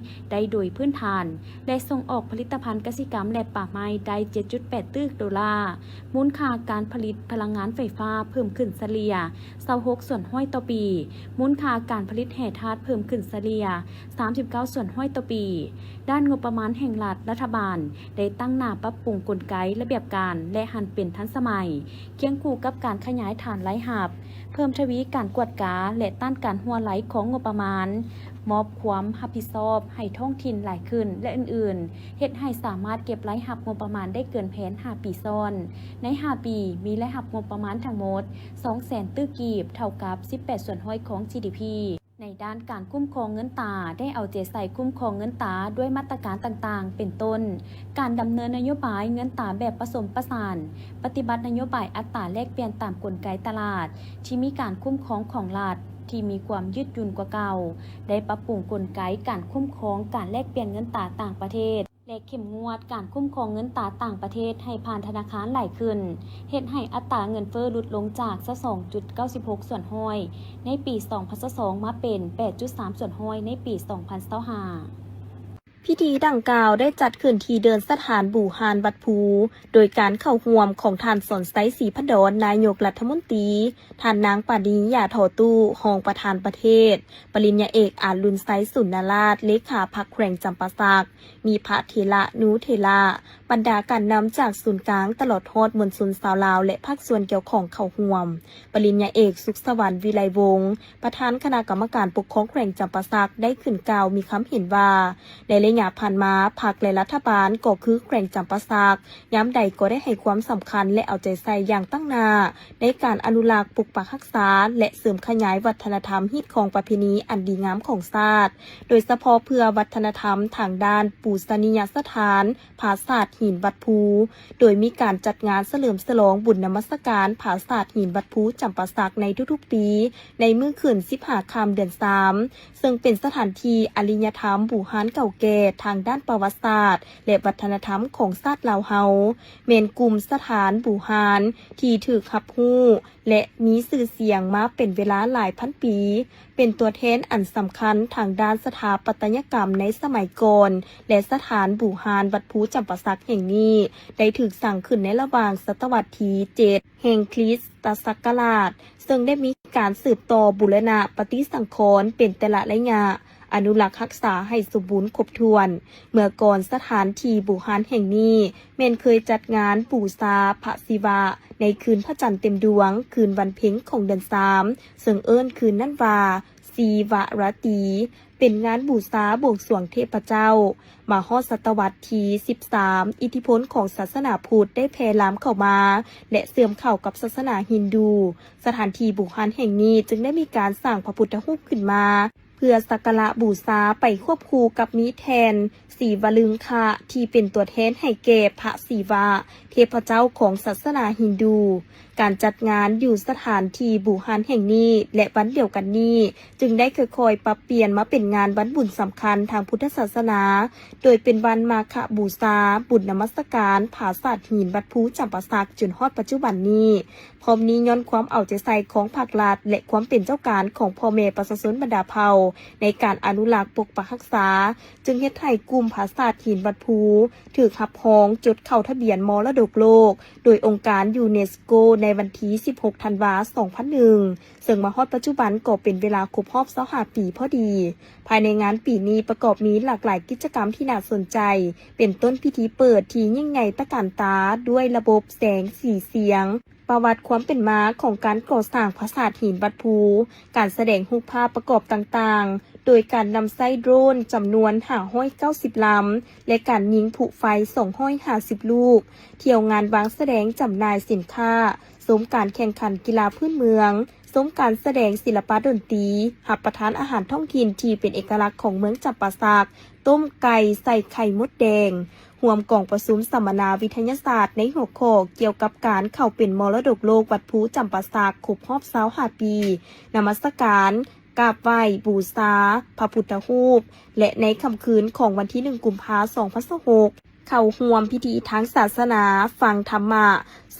ໄດ້ໂດຍພື້ນຖານ ແລະ ສົ່ງອອກຜະລິດຕະພັນກະສິກຳ ແລະ ປ່າໄມ້ໄດ້ ເຈັດຈຸດແປດຕື້ໂດລາ. ມູນຄ່າການຜະລິດພະລັງງານໄຟຟ້າເພີ່ມຂຶ້ນສະເລ່ຍ ຊາວຫົກສ່ວນຮ້ອຍຕໍ່ປີ, ມູນຄ່າການຜະລິດແຮ່ທາດເພີ່ມຂຶ້ນສະເລ່ຍ ສາມສິບເກົ້າສ່ວນຮ້ອຍຕໍ່ປີ. ດ້ານງົບປະມານແຫ່ງລັດ, ລັດຖະບານໄດ້ຕັ້ງໜ້າປັບປຸງກົນໄກລະບຽບການ ແລະ ຫັນເປັນທັນ ສະໄໝ, ຄຽງຄູ່ກັບການຂະຫຍາຍຖານລາຍຮັບ, ເພີ່ມທະວີການກວດກາ ແລະ ຕ້ານການຮົ່ວໄຫຼຂອງງົບປະມານ, ມອບຄວາມຮັບຜິດຊອບໃຫ້ທ້ອງຖິ່ນຫຼາຍຂຶ້ນ ແລະ ອື່ນໆ, ເຮັດໃຫ້ສາມາດເກັບລາຍຮັບງົບປະມານໄດ້ເກີນແຜນຫ້າປີຊ້ອນ. ໃນຫ້າປີ ມີລາຍຮັບງົບປະມານທັງໝົດ ສອງແສນຕື້ກີບ, ເທົ່າກັບ ສິບແປດສ່ວນຮ້ອຍຂອງ ຈີດີພີ. ໃນດ້ານການຄຸ້ມຄອງເງິນຕາ ໄດ້ເອົາໃຈໃສ່ຄຸ້ມຄອງເງິນຕາດ້ວຍມາດຕະການຕ່າງໆ ເປັນຕົ້ນ ການດຳເນີນນະໂຍບາຍເງິນຕາແບບປະສົມປະສານ, ປະຕິບັດນະໂຍບາຍອັດຕາແລກປ່ຽນຕາມກົນໄກຕະຫຼາດທີ່ມີການຄຸ້ມຄອງຂອງລັດ ທີ່ມີຄວາມຍືດຫຍຸ່ນກວ່າເກົ່າ, ໄດ້ປັບປຸງກົນໄກການຄຸ້ມຄອງການແລກປ່ຽນເງິນຕາຕ່າງປະເທດ ແລະ ເຂັ້ມງວດການຄຸ້ມຄອງເງິນຕາຕ່າງປະເທດໃຫ້ຜ່ານທະນາຄານຫຼາຍຂຶ້ນ, ເຮັດໃຫ້ອັດຕາເງິນເຟີ້ຫຼຸດລົງຈາກ ຊາວສອງຈຸດເກົ້າສິບຫົກສ່ວນຮ້ອຍ ໃນປີສອງພັນຊາວສອງ ມາເປັນ ແປດຈຸດສາມສ່ວນຮ້ອຍ ໃນປີສອງພັນຊາວຫ້າ. ພິທີດັ່ງກ່າວໄດ້ຈັດຂຶ້ນທີ່ເດີ່ນສະຖານບູຮານວັດພູ ໂດຍການເຂົ້າຮ່ວມຂອງທ່ານ ສອນໄຊ ສີພັນດອນ ນາຍົກລັດຖະມົນຕີ, ທ່ານນາງ ປານີ ຢາທໍ່ຕູ້ ຮອງປະທານປະເທດ, ປະລິນຍາເອກ ອາລຸນໄຊ ສູນນະລາດ ເລຂາພັກແຂວງຈຳປາສັກ, ມີພະເຖລະນຸເຖລະ, ບັນດາການນຳຈາກສູນກາງ ຕະຫຼອດຮອດມວນຊົນຊາວລາວ ແລະ ພາກສ່ວນກ່ຽວຂ້ອງເຂົ້າຮ່ວມ. ປະລິນຍາເອກ ສຸກສະຫວັນ ວິໄລວົງ ປະທານຄະນະກຳມະການປົກຄອງແຂວງຈຳປາສັກ ໄດ້ຂຶ້ນກ່າວມີຄຳເຫັນວ່າ, ໃນໄລຍະຜ່ານມາ, ພັກ ແລະ ລັດຖະບານ ກໍຄືແຂວງຈຳປາສັກ, ຍາມໃດກໍໄດ້ໃຫ້ຄວາມສຳຄັນ ແລະ ເອົາໃຈໃສ່ຢ່າງຕັ້ງໜ້າ ໃນການອະນຸລັກ, ປົກປັກຮັກສາ ແລະ ເສີມຂະຫຍາຍວັດທະນະທຳຮີດຄອງປະເພນີອັນດີງາມຂອງຊາດ, ໂດຍສະເພາະເພື່ອວັດທະນະທຳທາງດ້ານປູຊະນີຍະສະຖານ ຜາສາດຫີນວັດພູ, ໂດຍມີການຈັດງານສະເຫຼີມສະຫຼອງບຸນນະມັດສະການຜາສາດຫີນວັດພູຈຳປາສັກໃນທຸກໆປີ ໃນມື້ຂຶ້ນສິບຫ້າຄ່ຳເດືອນສາມ ເຊິ່ງເປັນສະຖານທີ່ອາລິຍະທຳບູຮານເກົ່າແກ່ທາງດ້ານປະຫວັດສາດ ແລະ ວັດທະນະທຳຂອງຊາດລາວເຮົາ, ແມ່ນກຸ່ມສະຖານບູຮານທີ່ຖືກຮັບຮູ້ ແລະ ມີຊື່ສຽງມາເປັນເວລາຫຼາຍພັນປີ, ເປັນຕົວແທນອັນສຳຄັນທາງດ້ານສະຖາປັດຕະຍະກຳໃນສະໄໝກ່ອນ ແລະ ສະຖານບູຮານວັດພູຈຳປາສັກແຫ່ງນີ້ ໄດ້ຖືກສ້າງຂຶ້ນໃນລະຫວ່າງສະຕະວັດທີເຈັດ ແຫ່ງຄຣິສຕະສັກກະລາດ, ເຊິ່ງໄດ້ມີການສືບຕໍ່ບູລະນະປະຕິສັງຂອນເປັນແຕ່ລະໄລຍະ, ອະນຸລັກຮັກສາໃຫ້ສົມບູນຄົບຖ້ວນ. ເມື່ອກ່ອນສະຖານທີ່ບູຮານແຫ່ງນີ້ແມ່ນເຄີຍຈັດງານບູຊາພະສິວະໃນຄືນພະຈັນເຕັມດວງ, ຄືນວັນເພັງຂອງເດືອນສາມ, ເຊິ່ງເອີ້ນຄືນນັ້ນວ່າ ສີວະລາຕີ, ເປັນງານບູຊາບວງສວງເທບພະເຈົ້າ. ມາຮອດສະຕະວັດທີສິບສາມ, ອິດທິພົນຂອງສາສະໜາພຸດໄດ້ແຜ່ລາມເຂົ້າມາ ແລະ ເຊື່ອມເຂົ້າກັບສາສະໜາຮິນດູ. ສະຖານທີ່ບູຮານແຫ່ງນີ້ຈຶ່ງໄດ້ມີການສ້າງພະພຸດທະຮູບຂຶ້ນມາ ເພື່ອສັກກາລະບູຊາໄປຄວບຄູ່ກັບມີແທ່ນສີວະລຶງຄະ ທີ່ເປັນຕົວແທນໃຫ້ແກ່ພະສີວະ, ເທບພະເຈົ້າຂອງສາສະໜາຮິນດູ. ການຈັດງານຢູ່ສະຖານທີ່ບູຮານແຫ່ງນີ້ ແລະ ວັນດຽວກັນນີ້ ຈຶ່ງໄດ້ຄ່ອຍໆປັບປ່ຽນມາເປັນງານວັນບຸນສຳຄັນທາງພຸດທະສາສະໜາ, ໂດຍເປັນວັນມາຄະບູຊາ, ບຸນນະມັດສະການຜາສາດຫີນວັດພູຈຳປາສັກ ຈົນຮອດປັດຈຸບັນນີ້. ພ້ອມນີ້ຍ້ອນຄວາມເອົາໃຈໃສ່ຂອງພາກລັດ ແລະ ຄວາມເປັນເຈົ້າການຂອງພໍ່ແມ່ປະຊາຊົນບັນດາເຜົ່າ ໃນການອະນຸລັກປົກປັກຮັກສາ, ຈຶ່ງເຮັດໃຫ້ກຸ່ມຜາສາດຫີນວັດພູ ຖືກຮັບຮອງຈົດເຂົ້າທະບຽນມໍລະດົກໂລກ ໂດຍອົງການຢູເນສໂກ ໃນວັນທີສິບຫົກ ທັນວາ ສອງພັນໜຶ່ງ ເຊິ່ງມາຮອດປັດຈຸບັນກໍເປັນເວລາຄົບຮອບຊາວຫ້າປີພໍດີ. ພາຍໃນງານປີນີ້ປະກອບມີຫຼາກຫຼາຍກິດຈະກຳທີ່ໜ້າສົນໃຈ, ເປັນຕົ້ນພິທີເປີດທີ່ຍິ່ງໃຫຍ່ຕະການຕາດ້ວຍລະບົບແສງສີສຽງ, ປະຫວັດຄວາມເປັນມາຂອງການກໍ່ສ້າງຜາສາດຫີນວັດພູ, ການສະແດງຮູບພາບປະກອບຕ່າງໆ ໂດຍການນຳໃຊ້ໂດຣນຈຳນວນຫ້າຮ້ອຍເກົ້າສິບລຳ ແລະ ການຍິງຜຸໄຟສອງຮ້ອຍຫ້າສິບລູກ, ທ່ຽວງານວາງສະແດງຈຳໜ່າຍສິນຄ້າ, ຊົມການແຂ່ງຂັນກິລາພື້ນເມືອງ, ຊົມການສະແດງສິລະປະດົນຕີ, ຮັບປະທານອາຫານທ້ອງຖິ່ນທີ່ເປັນເອກະລັກຂອງເມືອງຈຳປາສັກ, ຕົ້ມໄກ່ໃສ່ໄຂ່ມົດແດງ, ຮ່ວມກອງປະຊຸມສຳມະນາວິທະຍາສາດໃນຫົວຂໍ້ກ່ຽວກັບການເຂົ້າເປັນມໍລະດົກໂລກວັດພູຈຳປາສັກຄົບຮອບຊາວຫ້າປີ, ນະມັດສະການ, ກາບໄຫວ້ບູຊາພະພຸດທະຮູບ ແລະ ໃນຄ່ຳຄືນຂອງວັນທີໜຶ່ງ ກຸມພາ ສອງພັນຊາວຫົກ ເຂົ້າຮ່ວມພິທີທາງສາສະໜາ, ຟັງທຳມະ,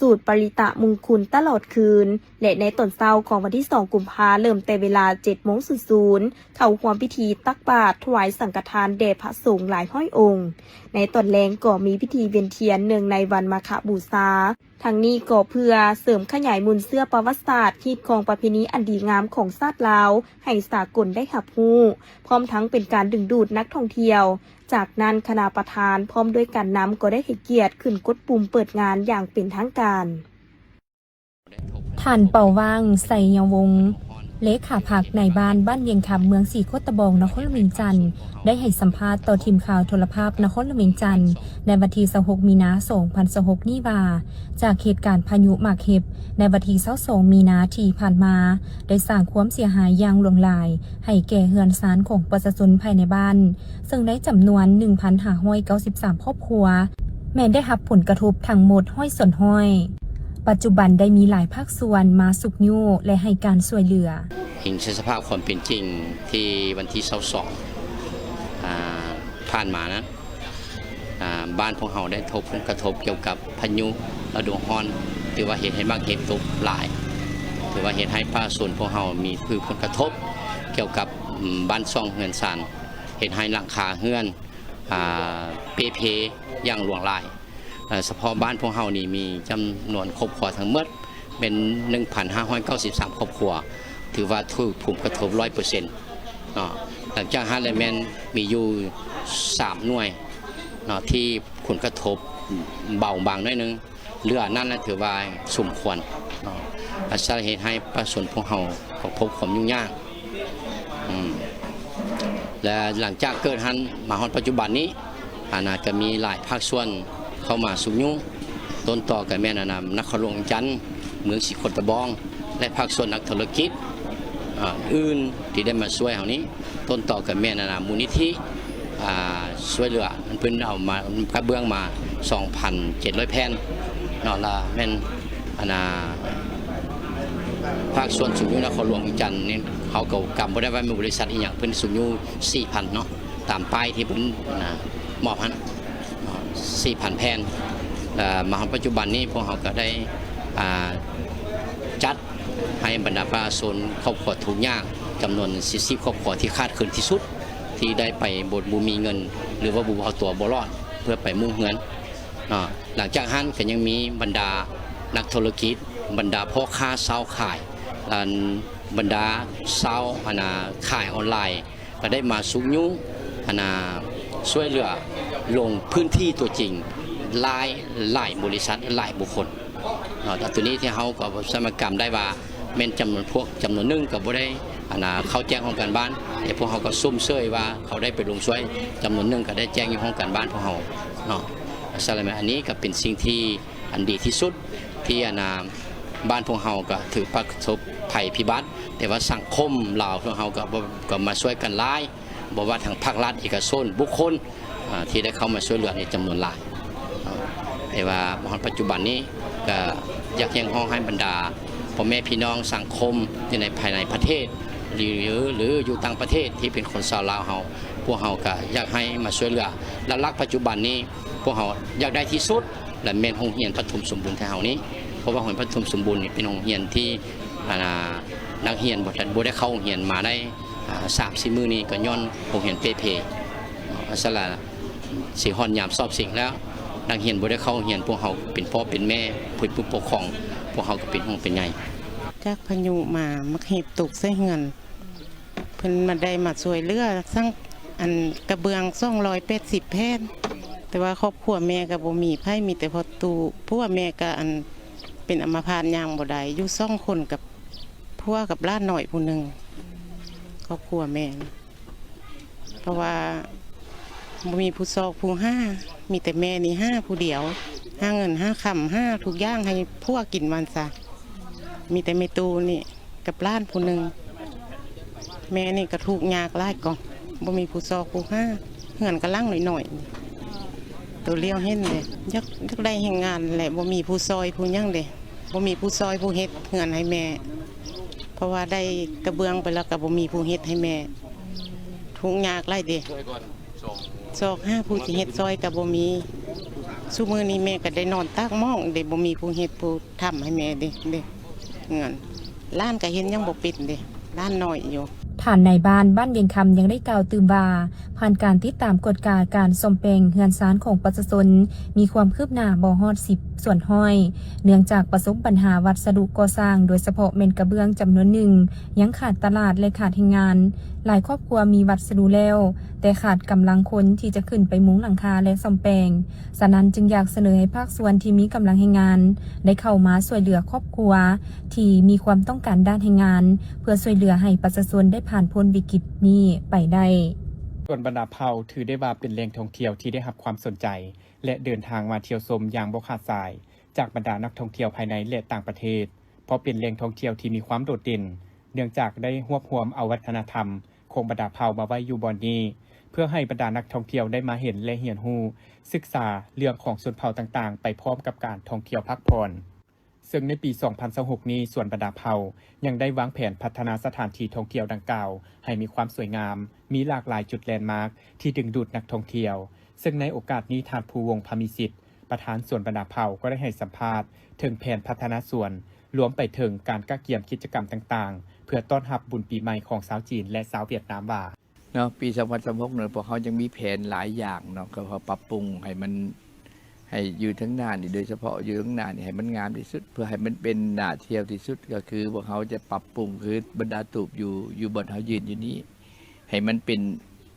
ສູດປະລິຕະມຸງຄຸນຕະຫຼອດຄືນ ແລະ ໃນຕອນເຊົ້າຂອງວັນທີສອງ ກຸມພາ ເລີ່ມແຕ່ເວລາເຈັດໂມງສູນສູນ ເຂົ້າຮ່ວມພິທີຕັກບາດຖວາຍສັງກະທານແດ່ພະສົງຫຼາຍຮ້ອຍອົງ. ໃນຕອນແລງກໍມີພິທີວຽນທຽນເນື່ອງໃນວັນມາຄະບູຊາ. ທັງນີ້ກໍເພື່ອເສີມຂະຫຍາຍມູນເຊື້ອປະຫວັດສາດ, ຮີດຄອງປະເພນີອັນດີງາມຂອງຊາດລາວໃຫ້ສາກົນໄດ້ຮັບຮູ້, ພ້ອມທັງເປັນການດຶງດູດນັກທ່ອງທ່ຽວ. ຈາກນັ້ນຄະນະປະທານພ້ອມດ້ວຍການນຳກໍໄດ້ໃຫ້ກຽດຂຶ້ນກົດປຸ່ມເປີດງານຢ່າງເປັນທາງການ. ທ່ານ ເປົາຫວ່າງ ໄຊຍະວົງ ເລຂາພັກນາຍບ້ານບ້ານວຽງຄຳ ເມືອງສີໂຄດຕະບອງ ນະຄອນຫຼວງວຽງຈັນ ໄດ້ໃຫ້ສຳພາດຕໍ່ທີມຂ່າວໂທລະພາບນະຄອນຫຼວງວຽງຈັນ ໃນວັນທີຊາວຫົກ ມີນາ ສອງພັນຊາວຫົກນີ້ວ່າ ຈາກເຫດການພາຍຸໝາກເຫັບໃນວັນທີຊາວສອງ ມີນາທີ່ຜ່ານມາ ໄດ້ສ້າງຄວາມເສຍຫາຍຢ່າງຫຼວງຫຼາຍໃຫ້ແກ່ເຮືອນຊານຂອງປະຊາຊົນພາຍໃນບ້ານ ເຊິ່ງໃນຈຳນວນ ໜຶ່ງພັນຫ້າຮ້ອຍເກົ້າສິບສາມຄອບຄົວ ແມ່ນໄດ້ຮັບຜົນກະທົບທັງໝົດຮ້ອຍສ່ວນຮ້ອຍ. ປັດຈຸບັນໄດ້ມີຫຼາຍພາກສ່ວນມາຊຸກຍູ້ ແລະ ໃຫ້ການຊ່ວຍເຫຼືອ. ອີງໃສ່ສະພາບຄວາມເປັນຈິງທີ່ວັນທີຊາວສອງ ອາ ຜ່ານມານັ້ນ ອາ ບ້ານພວກເຮົາໄດ້ພົບຜົນກະທົບກ່ຽວກັບພາຍຸລະດູຮ້ອນ ຖືວ່າເຮັດໃຫ້ໝາກເຫັບຕົກຫຼາຍ ຖືວ່າເຮັດໃຫ້ປະຊາຊົນພວກເຮົາມີ ຖືຜົນກະທົບກ່ຽວກັບ ອາ ບ້ານຊ່ອງເຮືອນຊານ ເຮັດໃຫ້ຫຼັງຄາເຮືອນ ອາ ເປ່ເພຢ່າງຫຼວງຫຼາຍ. ເອີ ສະເພາະບ້ານພວກເຮົານີ້ມີຈຳນວນຄອບຄົວທັງໝົດແມ່ນ ໜຶ່ງພັນຫ້າຮ້ອຍເກົ້າສິບສາມຄອບຄົວ ຖືວ່າຖືກຜົນກະທົບຮ້ອຍເປີເຊັນເນາະ. ຫຼັງຈາກຫັ້ນແລ້ວແມ່ນມີຢູ່ສາມໜ່ວຍເນາະ ທີ່ຜົນກະທົບເບົາບາງໜ້ອຍໜຶ່ງ ເຫຼືອນັ້ນນະຖືວ່າສົມຄວນເນາະ ອາດຈະເຮັດໃຫ້ປະຊາຊົນພວກເຮົາ ກໍພົບຄວາມຫຍຸ້ງຍາກ ອືມ ແລະ ຫຼັງຈາກເກີດຫັ້ນມາຮອດປັດຈຸບັນນີ້ ອັນນະ ກໍມີຫຼາຍພາກສ່ວນເຂົ້າມາຊຸກຍູ້ ຕົ້ນຕໍກໍແມ່ນ ອັນນະ ນະຄອນຫຼວງວຽງຈັນ ເມືອງສີໂຄດຕະບອງ ແລະ ພາກສ່ວນນັກທຸລະກິດ ອາ ອື່ນທີ່ໄດ້ມາຊ່ວຍເຮົານີ້ ຕົ້ນຕໍກໍແມ່ນ ອັນນະ ມູນນິທິ ອາ ຊ່ວຍເຫຼືອ ເພິ່ນເອົາມາ ກະເບື້ອງມາ ສອງພັນເຈັດຮ້ອຍແຜ່ນເນາະ ລະແມ່ນ ອັນນາ ພາກສ່ວນຊຸກຍູ້ນະຄອນຫຼວງວຽງຈັນນີ້ ເຮົາກໍກຳບໍ່ໄດ້ວ່າມີບໍລິສັດອີ່ຫຍັງ ເພິ່ນຊຸກຍູ້ສີ່ພັນເນາະ ຕາມປ້າຍທີ່ເພິ່ນ ອັນນາ ມອບຫັ້ນເນາະ ສີ່ພັນແຜ່ນ. ເອີ ມາຮອດປັດຈຸບັນນີ້ ພວກເຮົາກໍໄດ້ ອາ ຈັດໃຫ້ບັນດາປະຊາຊົນຄອບຄົວທຸກຍາກ ຈຳນວນສີ່ສິບຄອບຄົວທີ່ຂາດເຂີນທີ່ສຸດ ທີ່ໄດ້ໄປ ບໍ່ ບໍ່ມີເງິນ ຫຼືວ່າບໍ່ ເອົາຕົວບໍ່ລອດ ເພື່ອໄປມຸງເຮືອນເນາະ. ຫຼັງຈາກຫັ້ນກໍຍັງມີບັນດານັກທຸລະກິດ, ບັນດາພໍ່ຄ້າຊາວຂາຍ, ອັນ ບັນດາຊາວ ອັນນາ ຂາຍອອນລາຍ ກໍໄດ້ມາຊຸກຍູ້ ອັນນາ ຊ່ວຍເຫຼືອລົງພື້ນທີ່ຕົວຈິງ ຫຼາຍ ຫຼາຍບໍລິສັດ ຫຼາຍບຸກຄົນເນາະ. ແຕ່ໂຕນີ້ທີ່ເຮົາກໍສາມາດກຳໄດ້ວ່າ ແມ່ນຈຳນວນພວກ ຈຳນວນໜຶ່ງກໍບໍ່ໄດ້ ອັນນາ ເຂົ້າແຈ້ງຫ້ອງການບ້ານ, ແຕ່ພວກເຮົາກໍຊົມເຊີຍວ່າເຂົາໄດ້ໄປລົງຊ່ວຍ, ຈຳນວນໜຶ່ງກໍໄດ້ແຈ້ງຢູ່ຫ້ອງການບ້ານພວກເຮົາເນາະ. ສະນັ້ນ ອັນນີ້ກໍເປັນສິ່ງທີ່ອັນດີທີ່ສຸດ ທີ່ ອັນນາ ບ້ານພວກເຮົາກໍຖືກປະສົບໄພພິບັດ, ແຕ່ວ່າສັງຄົມລາວພວກເຮົາກໍ ກໍມາຊ່ວຍກັນຫຼາຍ, ບໍ່ວ່າທາງພາກລັດ, ເອກະຊົນ, ບຸກຄົນ ອາ ທີ່ໄດ້ເຂົ້າມາຊ່ວຍເຫຼືອໃນຈຳນວນຫຼາຍ. ແຕ່ວ່າມາຮອດປັດຈຸບັນນີ້ ກໍຢາກຮຽກຮ້ອງໃຫ້ບັນດາພໍ່ແມ່ພີ່ນ້ອງສັງຄົມຢູ່ໃນ ພາຍໃນປະເທດ ຫຼື ຫຼືຢູ່ຕ່າງປະເທດທີ່ເປັນຄົນຊາວລາວເຮົາ, ພວກເຮົາກໍຢາກໃຫ້ມາຊ່ວຍເຫຼືອ. ຫຼັກໆປັດຈຸບັນນີ້ ພວກເຮົາຢາກໄດ້ທີ່ສຸດ ແລະ ແມ່ນໂຮງຮຽນປະຖົມສົມບູນໄທເຮົານີ້, ເພາະວ່າໂຮງຮຽນປະຖົມສົມບູນນີ້ເປັນໂຮງຮຽນທີ່ ອັນນາ ນັກຮຽນບໍ່ທັນ ບໍ່ໄດ້ເຂົ້າໂຮງຮຽນມາໄດ້ ອາ ສາມສີ່ມື້ນີ້ ກໍຍ້ອນໂຮງຮຽນເປ່ເພເນາະ. ສະນັ້ນ ຊິຮອດຍາມສອບເສັງແລ້ວ ນັກຮຽນບໍ່ໄດ້ເຂົ້າໂຮງຮຽນ, ພວກເຮົາເປັນພໍ່ເປັນແມ່ ຜູ້ປົກຄອງ ພວກເຮົາກໍເປັນຫ່ວງເປັນໃຍ. ຈາກພາຍຸມາ ໝາກເຫັບຕົກໃສ່ເຮືອນ ເພິ່ນມາໄດ້ມາຊ່ວຍເຫຼືອ ສັງ ອັນ ກະເບື້ອງສອງຮ້ອຍແປດສິບແຜ່ນ, ແຕ່ວ່າຄອບຄົວແມ່ກໍບໍ່ມີໃຜ, ມີແຕ່ພໍ່ຕູ້. ຜົວແມ່ກໍ ອັນ ເປັນອຳມະພາດ ຍ່າງບໍ່ໄດ້, ຢູ່ສອງຄົນກັບຜົວກັບຫຼານນ້ອຍຜູ້ໜຶ່ງ ຄອບຄົວແມ່. ເພາະວ່າບໍ່ມີຜູ້ຊອກຜູ້ຫາ, ມີແຕ່ແມ່ນີ້ຫາຜູ້ດຽວ, ຫາເງິນຫາຄຳ, ຫາທຸກຢ່າງໃຫ້ຜົວກິນວ່າຊັ້ນຊະ. ມີແຕ່ແມ່ຕູ້ນີ້ກັບຫຼານຜູ້ໜຶ່ງ. ແມ່ນີ້ກໍທຸກຍາກຫຼາຍກໍ ບໍ່ມີຜູ້ຊອກຜູ້ຫາ, ເຮືອນກໍຫຼັງນ້ອຍໆ ໂຕຫຼຽວເຫັນເດ້. ຢາກ ຢາກໄດ້ແຮງງານແຫຼະ, ບໍ່ມີຜູ້ຊ່ອຍຜູ້ຫຍັງເດ້, ບໍ່ມີຜູ້ຊ່ອຍຜູ້ເຮັດເຮືອນໃຫ້ແມ່. ເພາະວ່າໄດ້ກະເບື້ອງໄປແລ້ວກໍບໍ່ມີຜູ້ເຮັດໃຫ້ແມ່, ທຸກຍາກຫຼາຍເດ້. ຊອກຫາຜູ້ຊິເຮັດຊ່ອຍກໍບໍ່ມີ. ຊຸມື້ນີ້ແມ່ກໍໄດ້ນອນຕາກໝອງເດ້, ບໍ່ມີຜູ້ເຮັດຜູ້ທຳໃຫ້ແມ່ເດ້, ເດ້ ເຮືອນ. ຫຼານກໍເຮັດຫຍັງບໍ່ເປັນເດ້, ຫຼານນ້ອຍຢູ່. ທ ທ່ານນາຍບ້ານບ້ານວຽງຄຳຍັງໄດ້ກ່າວຕື່ມວ່າ, ຜ່ານການຕິດຕາມກວດກາການສ້ອມແປງເຮືອນຊານຂອງປະຊາຊົນ ມີຄວາມຄືບໜ້າບໍ່ຮອດສິບສ່ວນຮ້ອຍ ເນື່ອງຈາກປະສົບບັນຫາວັດສະດຸກໍ່ສ້າງ, ໂດຍສະເພາະແມ່ນກະເບື້ອງຈຳນວນໜຶ່ງ ຍັງຂາດຕະຫຼາດ ແລະ ຂາດແຮງງານ. ຫຼາຍຄອບຄົວມີວັດສະດຸແລ້ວ, ແຕ່ຂາດກຳລັງຄົນທີ່ຈະຂຶ້ນໄປມຸງຫຼັງຄາ ແລະ ສ້ອມແປງ. ສະນັ້ນຈຶ່ງຢາກສະເໜີໃຫ້ພາກສ່ວນທີ່ມີກຳລັງແຮງງານ ໄດ້ເຂົ້າມາຊ່ວຍເຫຼືອຄອບຄົວທີ່ມີຄວາມຕ້ອງການດ້ານແຮງງານ ເພື່ອຊ່ວຍເຫຼືອໃຫ້ປະຊາຊົນໄດ້ຜ່ານພົ້ນວິກິດນີ້ໄປໄດ້. ສ່ວນບັນດາເຜົ່າຖືໄດ້ວ່າເປັນແຫຼ່ງທ່ອງທ່ຽວທີ່ໄດ້ຮັບຄວາມສົນໃຈ ແລະ ເດີນທາງມາທ່ຽວຊົມຢ່າງບໍ່ຂາດສາຍ ຈາກບັນດານັກທ່ອງທ່ຽວພາຍໃນ ແລະ ຕ່າງປະເທດ, ເພາະເປັນແຫຼ່ງທ່ອງທ່ຽວທີ່ມີຄວາມໂດດເດັ່ນ ເນື່ອງຈາກໄດ້ຮວບຮວມເອົາວັດທະນະທຳຂອງບັນດາເຜົ່າມາໄວ້ຢູ່ບ່ອນນີ້ ເພື່ອໃຫ້ບັນດານັກທ່ອງທ່ຽວໄດ້ມາເຫັນ ແລະ ຮຽນຮູ້ສຶກສາເລື່ອງຂອງຊົນເຜົ່າຕ່າງໆ ໄປພ້ອມກັບການທ່ອງທ່ຽວພັກຜ່ອນ. ເຊິ່ງໃນປີສອງພັນຊາວຫົກນີ້, ສວນບັນດາເຜົ່າຍັງໄດ້ວາງແຜນພັດທະນາສະຖານທີ່ທ່ອງທ່ຽວດັ່ງກ່າວໃຫ້ມີຄວາມສວຍງາມ, ມີຫຼາກຫຼາຍຈຸດແລນມາກທີ່ດຶງດູດນັກທ່ອງທ່ຽວ. ເຊິ່ງໃນໂອກາດນີ້, ທ່ານ ພູວົງ ພາມີສິດ, ປະທານສວນບັນດາເຜົ່າ ກໍໄດ້ໃຫ້ສຳພາດເຖິງແຜນພັດທະນາສວນ, ລວມໄປເຖິງການກະກຽມກິດຈະກຳຕ່າງໆ ເພື່ອຕ້ອນຮັບບຸນປີໃໝ່ຂອງຊາວຈີນ ແລະ ຊາວຫວຽດນາມວ່າ, ເນາະ ປີສອງພັນຊາວຫົກນີ້ ພວກເຮົາຍັງມີແຜນຫຼາຍຢ່າງເນາະ ກໍເພື່ອປັບປຸງໃຫ້ມັນ ໃຫ້ຢູ່ທາງໜ້ານີ້ ໂດຍສະເພາະຢູ່ທາງໜ້ານີ້ໃຫ້ມັນງາມທີ່ສຸດ ເພື່ອໃຫ້ມັນເປັນໜ້າທ່ຽວທີ່ສຸດ ກໍຄືພວກເຮົາຈະປັບປຸງ ຄືບັນດາຕູບຢູ່ ຢູ່ບ່ອນເຮົາຢືນຢູ່ນີ້ ໃຫ້ມັນເປັນ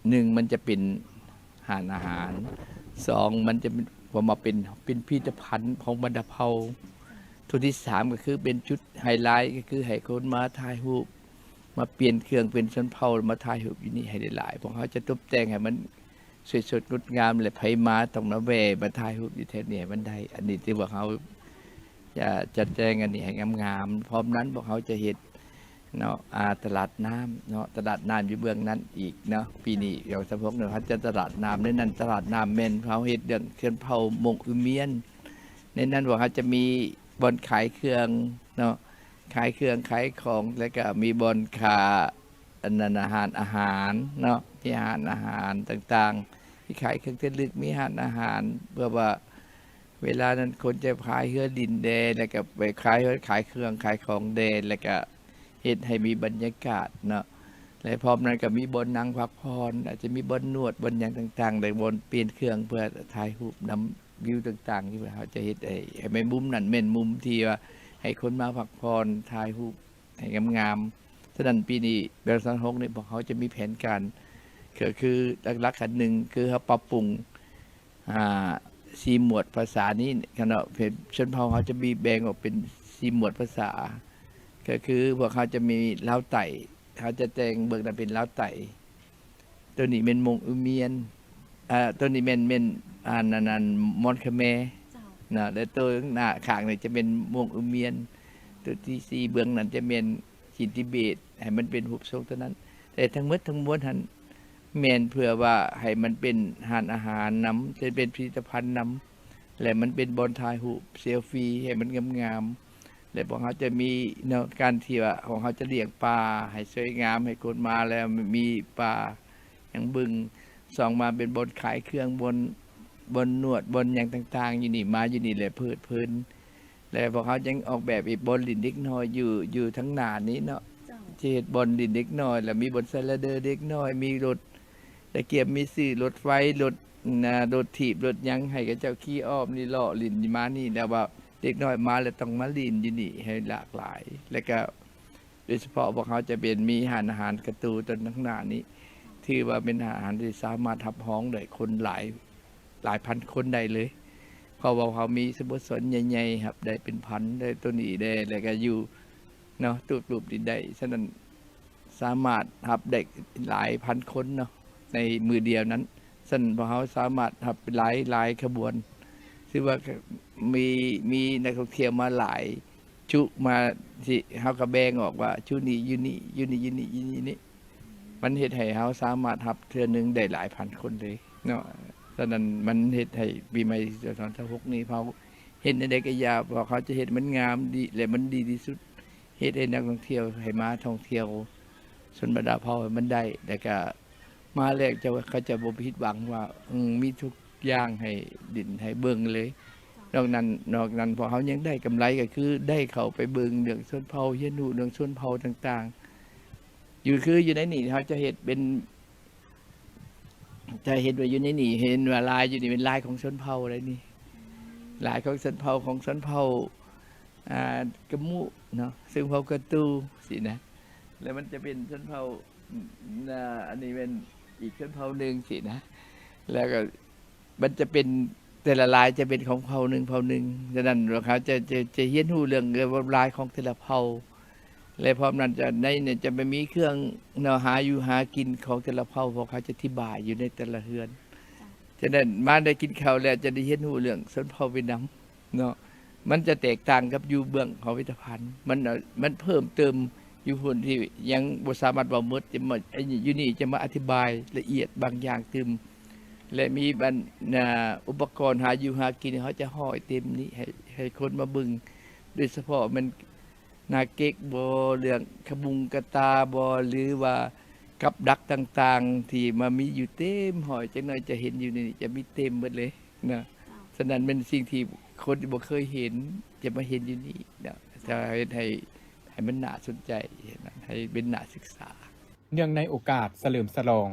ໜຶ່ງ ມັນຈະເປັນຮ້ານອາຫານ, ສອງ ມັນຈະເປັນ ເພື່ອມາເປັນ ເປັນພິພິທະພັນຂອງບັນດາເຜົ່າ, ຕົວທີສາມ ກໍຄືເປັນຈຸດໄຮໄລ ກໍຄືໃຫ້ຄົນມາຖ່າຍຮູບ ມາປ່ຽນເຄື່ອງເປັນຊົນເຜົ່າ ມາຖ່າຍຮູບຢູ່ນີ້ໃຫ້ຫຼາຍໆ. ພວກເຮົາຈະຕົບແຕ່ງໃຫ້ມັນສວຍສົດງົດງາມ ແລະ ໃຜມາຕ້ອງມາແວ່ ມາຖ່າຍຮູບຢູ່ແຖວນີ້ໃຫ້ມັນໄດ້. ອັນນີ້ທີ່ພວກເຮົາຈະຈັດແຈງອັນນີ້ໃຫ້ງາມໆ. ພ້ອມນັ້ນພວກເຮົາຈະເຮັດເນາະ ອາ ຕະຫຼາດນ້ຳເນາະ ຕະຫຼາດນ້ຳຢູ່ເບື້ອງນັ້ນອີກເນາະ. ປີນີ້ ສອງພັນຊາວຫົກນີ້ ເຮົາຈະຕະຫຼາດນ້ຳ ໃນນັ້ນຕະຫຼາດນ້ຳແມ່ນເຮົາເຮັດເລື່ອງຊົນເຜົ່າມົ້ງອືມຽນ. ໃນນັ້ນພວກເຮົາຈະມີບ່ອນຂາຍເຄື່ອງເນາະ ຂາຍເຄື່ອງຂາຍຂອງ ແລ້ວກະມີບ່ອນຂາ ອັນນັ້ນ ຮ້ານອາຫານເນາະ ມີຮ້ານອາຫານຕ່າງໆ ມີຂາຍເຄື່ອງທີ່ລະລຶກ ມີຮ້ານອາຫານ ເພື່ອວ່າເວລານັ້ນຄົນຈະພາຍເຮືອຫຼິ້ນແດ່ ແລ້ວກະໄປຂາຍ ຂາຍເຄື່ອງຂາຍຂອງແດ່ ແລ້ວກະເຮັດໃຫ້ມີບັນຍາກາດເນາະ ແລະ ພ້ອມນັ້ນກະມີບ່ອນນັ່ງພັກຜ່ອນ ອາດຈະມີບ່ອນນວດ ບ່ອນຫຍັງຕ່າງໆ ແລະ ບ່ອນປ່ຽນເຄື່ອງເພື່ອຖ່າຍຮູບນຳວິວຕ່າງໆ ທີ່ວ່າເຮົາຈະເຮັດໃຫ້ ໃຫ້ແມ່ນມຸມນັ້ນແມ່ນມຸມທີ່ວ່າໃຫ້ຄົນມາພັກຜ່ອນ ຖ່າຍຮູບ ໃຫ້ງາມໆ. ສະນັ້ນປີນີ້ ສອງພັນຊາວຫົກນີ້ ພວກເຮົາຈະມີແຜນການ ກໍຄືຫຼັກໆ ອັນໜຶ່ງ ຄືເຮົາປັບປຸງ ອ່າ ສີ່ໝວດພາສານີ້ເນາະ ເປັນ ຊົນເຜົ່າເຮົາຈະມີແບ່ງອອກເປັນສີ່ໝວດພາສາ ກໍຄືພວກເຮົາຈະມີລາວໃຕ້ ເຮົາຈະແຕ່ງເບິ່ງນະເປັນລາວໃຕ້ ໂຕນີ້ແມ່ນມົ້ງອືມຽນ ເອີ ໂຕນີ້ແມ່ນ ແມ່ນ ອັນ ອັນ ອັນ ມອນຂະແມ ເຈົ້າ ນະ ແລະ ໂຕໜ້າຂ້າງນີ້ຈະແມ່ນມົ້ງອືມຽນ ໂຕທີສີ່ເບື້ອງນັ້ນຈະແມ່ນຈີນທິເບດ ໃຫ້ມັນເປັນຮູບຊົງໂຕນັ້ນ. ແຕ່ທັງໝົດທັງມວນຫັ້ນ ແມ່ນເພື່ອວ່າໃຫ້ມັນເປັນຮ້ານອາຫານນຳ ຈະເປັນພິພິທະພັນນຳ ແລະ ມັນເປັນບ່ອນຖ່າຍຮູບເຊລຟີໃຫ້ມັນງາມໆ ແລະ ພວກເຮົາຈະມີແນວການທີ່ວ່າ ພວກເຮົາຈະລ້ຽງປາໃຫ້ສວຍງາມ ໃຫ້ຄົນມາແລ້ວມີປາຫຍັງເບິ່ງ. ສອງມາເປັນບ່ອນຂາຍເຄື່ອງ ບ່ອນ ບ່ອນນວດ ບ່ອນຫຍັງຕ່າງໆ ຢູ່ນີ້ ມາຢູ່ນີ້ແລ້ວເພີດເພີນ. ແລະ ພວກເຮົາຍັງອອກແບບອີກບ່ອນຫຼິ້ນເດັກນ້ອຍຢູ່ ຢູ່ທາງໜ້ານີ້ເນາະ ເຈົ້າ ທີ່ເຮັດບ່ອນຫຼິ້ນເດັກນ້ອຍ ແລ້ວມີບ່ອນສະໄລເດີເດັກນ້ອຍ ມີລົດ ແລະ ກຽມມີຊື້ລົດໄຟ ລົດ ນະ ລົດຖີບ ລົດຫຍັງ ໃຫ້ເຂົາເຈົ້າຂີ່ອ້ອມນີ້ ເລາະຫຼິ້ນມານີ້ ແລ້ວວ່າເດັກນ້ອຍມາແລ້ວຕ້ອງມາຫຼິ້ນຢູ່ນີ້ໃຫ້ຫຼາກຫຼາຍ. ແລ້ວກະໂດຍສະເພາະພວກເຮົາຈະເປັນມີຮ້ານອາຫານກະຕູຕອນຂ້າງໜ້ານີ້ ຖືວ່າເປັນຮ້ານອາຫານທີ່ສາມາດຮັບຮອງໄດ້ຄົນຫຼາຍ ຫຼາຍພັນຄົນໄດ້ເລີຍ ເພາະວ່າເຮົາມີສະໂມສອນໃຫຍ່ໆ ຮັບໄດ້ເປັນພັນ ໄດ້ໂຕນີ້ໄດ້ ແລ້ວກະຢູ່ເນາະ ຕູບໆນີ້ໄດ້. ສະນັ້ນ ສາມາດຮັບໄດ້ຫຼາຍພັນຄົນເນາະ ໃນມື້ດຽວນັ້ນ. ສະນັ້ນ ພວກເຮົາສາມາດຮັບຫຼາຍໆຂະບວນ ຖືວ່າມີ ມີນັກທ່ອງທ່ຽວມາຫຼາຍ ຈຸມາ ທີ່ເຮົາກະແບ່ງອອກວ່າ ຈຸນີ້ຢູ່ນີ້ ຢູ່ນີ້ຢູ່ນີ້ຢູ່ນີ້ ມັນເຮັດໃຫ້ເຮົາສາມາດຮັບເທື່ອໜຶ່ງໄດ້ຫຼາຍພັນຄົນເລີຍເນາະ. ສະນັ້ນ ມັນເຮັດໃຫ້ປີໃໝ່ສອງພັນຊາວຫົກນີ້ ເຮົາເຮັດແນວໃດກະຢ່າ ພວກເຮົາຈະເຮັດໃຫ້ມັນງາມດີ ແລະ ມັນດີທີ່ສຸດ ເຮັດໃຫ້ນັກທ່ອງທ່ຽວ ໃຫ້ມາທ່ອງທ່ຽວຊົນບັນດາເຜົ່າໃຫ້ມັນໄດ້ ແລ້ວກະມາແລ້ວເຂົາຈະບໍ່ຜິດຫວັງວ່າ ອືມ ມີທຸກຢ່າງໃຫ້ຫຼິ້ນໃຫ້ເບິ່ງເລີຍ. ນອກນັ້ນ ນອກນັ້ນພວກເຮົາຍັງໄດ້ກຳໄລ ກໍຄືໄດ້ເຂົ້າໄປເບິ່ງເລື່ອງຊົນເຜົ່າ ຮຽນຮູ້ເລື່ອງຊົນເຜົ່າຕ່າງໆ. ຢູ່ ຄືຢູ່ໃນນີ້ເຮົາຈະເຮັດເປັນ ຈະເຫັນວ່າຢູ່ໃນນີ້ ເຫັນວ່າລາຍຢູ່ນີ້ເປັນລາຍຂອງຊົນເຜົ່າໃດນີ້ ລາຍຂອງຊົນເຜົ່າ ຂອງຊົນເຜົ່າ ອ່າ ກະມຸເນາະ ຊົນເຜົ່າກະຕູຊີ້ນະ ແລ້ວມັນຈະເປັນຊົນເຜົ່າ ອາ ອັນນີ້ແມ່ນອີກຊົນເຜົ່າໜຶ່ງຊີ້ນະ ແລ້ວກໍ ມັນຈະເປັນ ແຕ່ລະລາຍຈະເປັນຂອງເຜົ່າໜຶ່ງເຜົ່າໜຶ່ງ. ສະນັ້ນພວກເຮົາຈະ ຈະ ຈະຮຽນຮູ້ເລື່ອງລວດລາຍຂອງແຕ່ລະເຜົ່າ ແລະ ພ້ອມນັ້ນຈະ ໃນນີ້ຈະໄປມີເຄື່ອງເນາະ ຫາຢູ່ຫາກິນຂອງແຕ່ລະເຜົ່າ ພວກເຂົາຈະອະທິບາຍຢູ່ໃນແຕ່ລະເຮືອນ. ເຈົ້າ. ສະນັ້ນມາໄດ້ກິນເຂົ້າແລ້ວຈະໄດ້ຮຽນຮູ້ເລື່ອງຊົນເຜົ່າຫວຽດນາມເນາະ ມັນຈະແຕກຕ່າງກັບຢູ່ເບື້ອງຂອງພິພິທະພັນ ມັນ ມັນເພີ່ມເຕີມຢູ່ພຸ້ນທີ່ຍັງບໍ່ສາມາດເວົ້າໝົດ ຈະມາ ຢູ່ນີ້ຈະມາອະທິບາຍລະອຽດບາງຢ່າງຕື່ມ. ແລະ ມີບັນ ອ່າ ອຸປະກອນຫາຢູ່ຫາກິນ ເຮົາຈະຮ້ອຍເຕັມນີ້ ໃຫ້ ໃຫ້ຄົນມາເບິ່ງ ໂດຍສະເພາະແມ່ນໜ້າເກັກບໍ ເລື່ອງຂະບຸງກະຕາບໍ ຫຼືວ່າກັບດັກຕ່າງໆ ທີ່ມາມີຢູ່ເຕັມຮ້ອຍ ຈັກໜ້ອຍຈະເຫັນຢູ່ໃນນີ້ ຈະມີເຕັມໝົດເລີຍນະ. ເຈົ້າ. ສະນັ້ນແມ່ນສິ່ງທີ່ຄົນທີ່ບໍ່ເຄີຍເຫັນ ຈະມາເຫັນຢູ່ນີ້ນະ ຈະເຮັດໃຫ້ ໃຫ້ມັນໜ້າສົນໃຈ ເຮັດໃຫ້ເປັນໜ້າສຶກສາ. ເນື່ອງໃນໂອກາດສະເຫຼີມສະຫຼອງ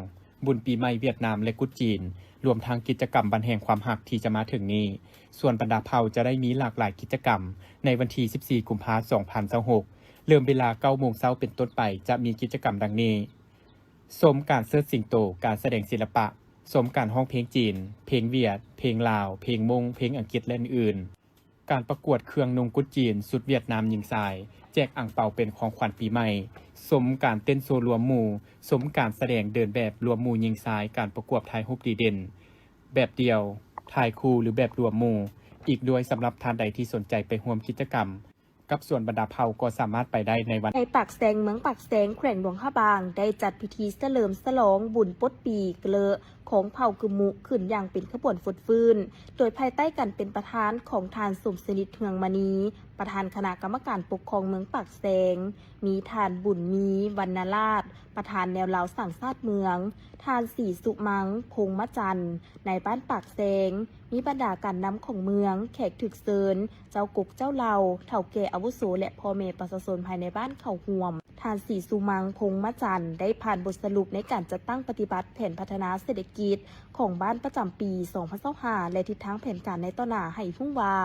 ບຸນປີໃໝ່ຫວຽດນາມ ແລະ ກຸດຈີນ, ລວມທັງກິດຈະກຳວັນແຫ່ງຄວາມຮັກທີ່ຈະມາເຖິງນີ້, ສ່ວນບັນດາເຜົ່າຈະໄດ້ມີຫຼາກຫຼາຍກິດຈະກຳໃນວັນທີສິບສີ່ ກຸມພາ ສອງພັນຊາວຫົກ. ເລີ່ມເວລາເກົ້າໂມງເຊົ້າເປັນຕົ້ນໄປ ຈະມີກິດຈະກຳດັ່ງນີ້: ຊົມການເຊີດສິງໂຕ, ການສະແດງສິລະປະ, ຊົມການຮ້ອງເພງຈີນ, ເພງຫວຽດ, ເພງລາວ, ເພງມົ້ງ, ເພງອັງກິດ ແລະ ອື່ນໆ. ການປະກວດເຄື່ອງນຸ່ງກຸດຈີນ ຊຸດຫວຽດນາມຍິງຊາຍ, ແຈກອັງເປົາເປັນຂອງຂວັນປີໃໝ່, ຊົມການເຕັ້ນໂຊລວມໝູ່, ຊົມການສະແດງເດີນແບບລວມໝູ່ຍິງຊາຍ, ການປະກວດຖ່າຍຮູບດີເດັ່ນແບບດຽວ, ຖ່າຍຄູ່ ຫຼື ແບບລວມໝູ່ ອີກດ້ວຍ. ສຳລັບທ່ານໃດທີ່ສົນໃຈໄປຮ່ວມກິດຈະກຳກັບສວນບັນດາເຜົ່າ ກໍສາມາດໄປໄດ້ໃນວັນ. ໃນປາກແຊງ ເມືອງປາກແຊງ ແຂວງຫຼວງພະບາງ ໄດ້ຈັດພິທີສະເຫຼີມສະຫຼອງບຸນປົດປີເກລະ ຂອງເຜົ່າກຶມມຸ ຂຶ້ນຢ່າງເປັນຂະບວນຟົດຟື້ນ ໂດຍພາຍໃຕ້ການເປັນປະທານຂອງທ່ານ ສົມສະໜິດ ເຮືອງມະນີ ປະທານຄະນະກຳມະການປົກຄອງເມືອງປາກແຊງ, ມີທ່ານ ບຸນມີ ວັນນະລາດ ປະທານແນວລາວສ້າງຊາດເມືອງ, ທ່ານ ສີສຸມັງ ພົງມະຈັນ ນາຍບ້ານປາກແຊງ, ມີບັນດາການນຳຂອງເມືອງ, ແຂກຖືກເຊີນ, ເຈົ້າກົກເຈົ້າເຫຼົ່າ, ເຖົ້າແກ່ອາວຸໂສ ແລະ ພໍ່ແມ່ປະຊາຊົນພາຍໃນບ້ານເຂົ້າຮ່ວມ. ທ່ານ ສີສຸມັງ ພົງມະຈັນ ໄດ້ຜ່ານບົດສະຫຼຸບໃນການຈັດຕັ້ງປະຕິບັດແຜນພັດທະນາເສດຖະກິດຂອງບ້ານປະຈຳປີສອງພັນຊາວຫ້າ ແລະ ທິດທາງແຜນການໃນຕໍ່ໜ້າໃຫ້ຮູ້ວ່າ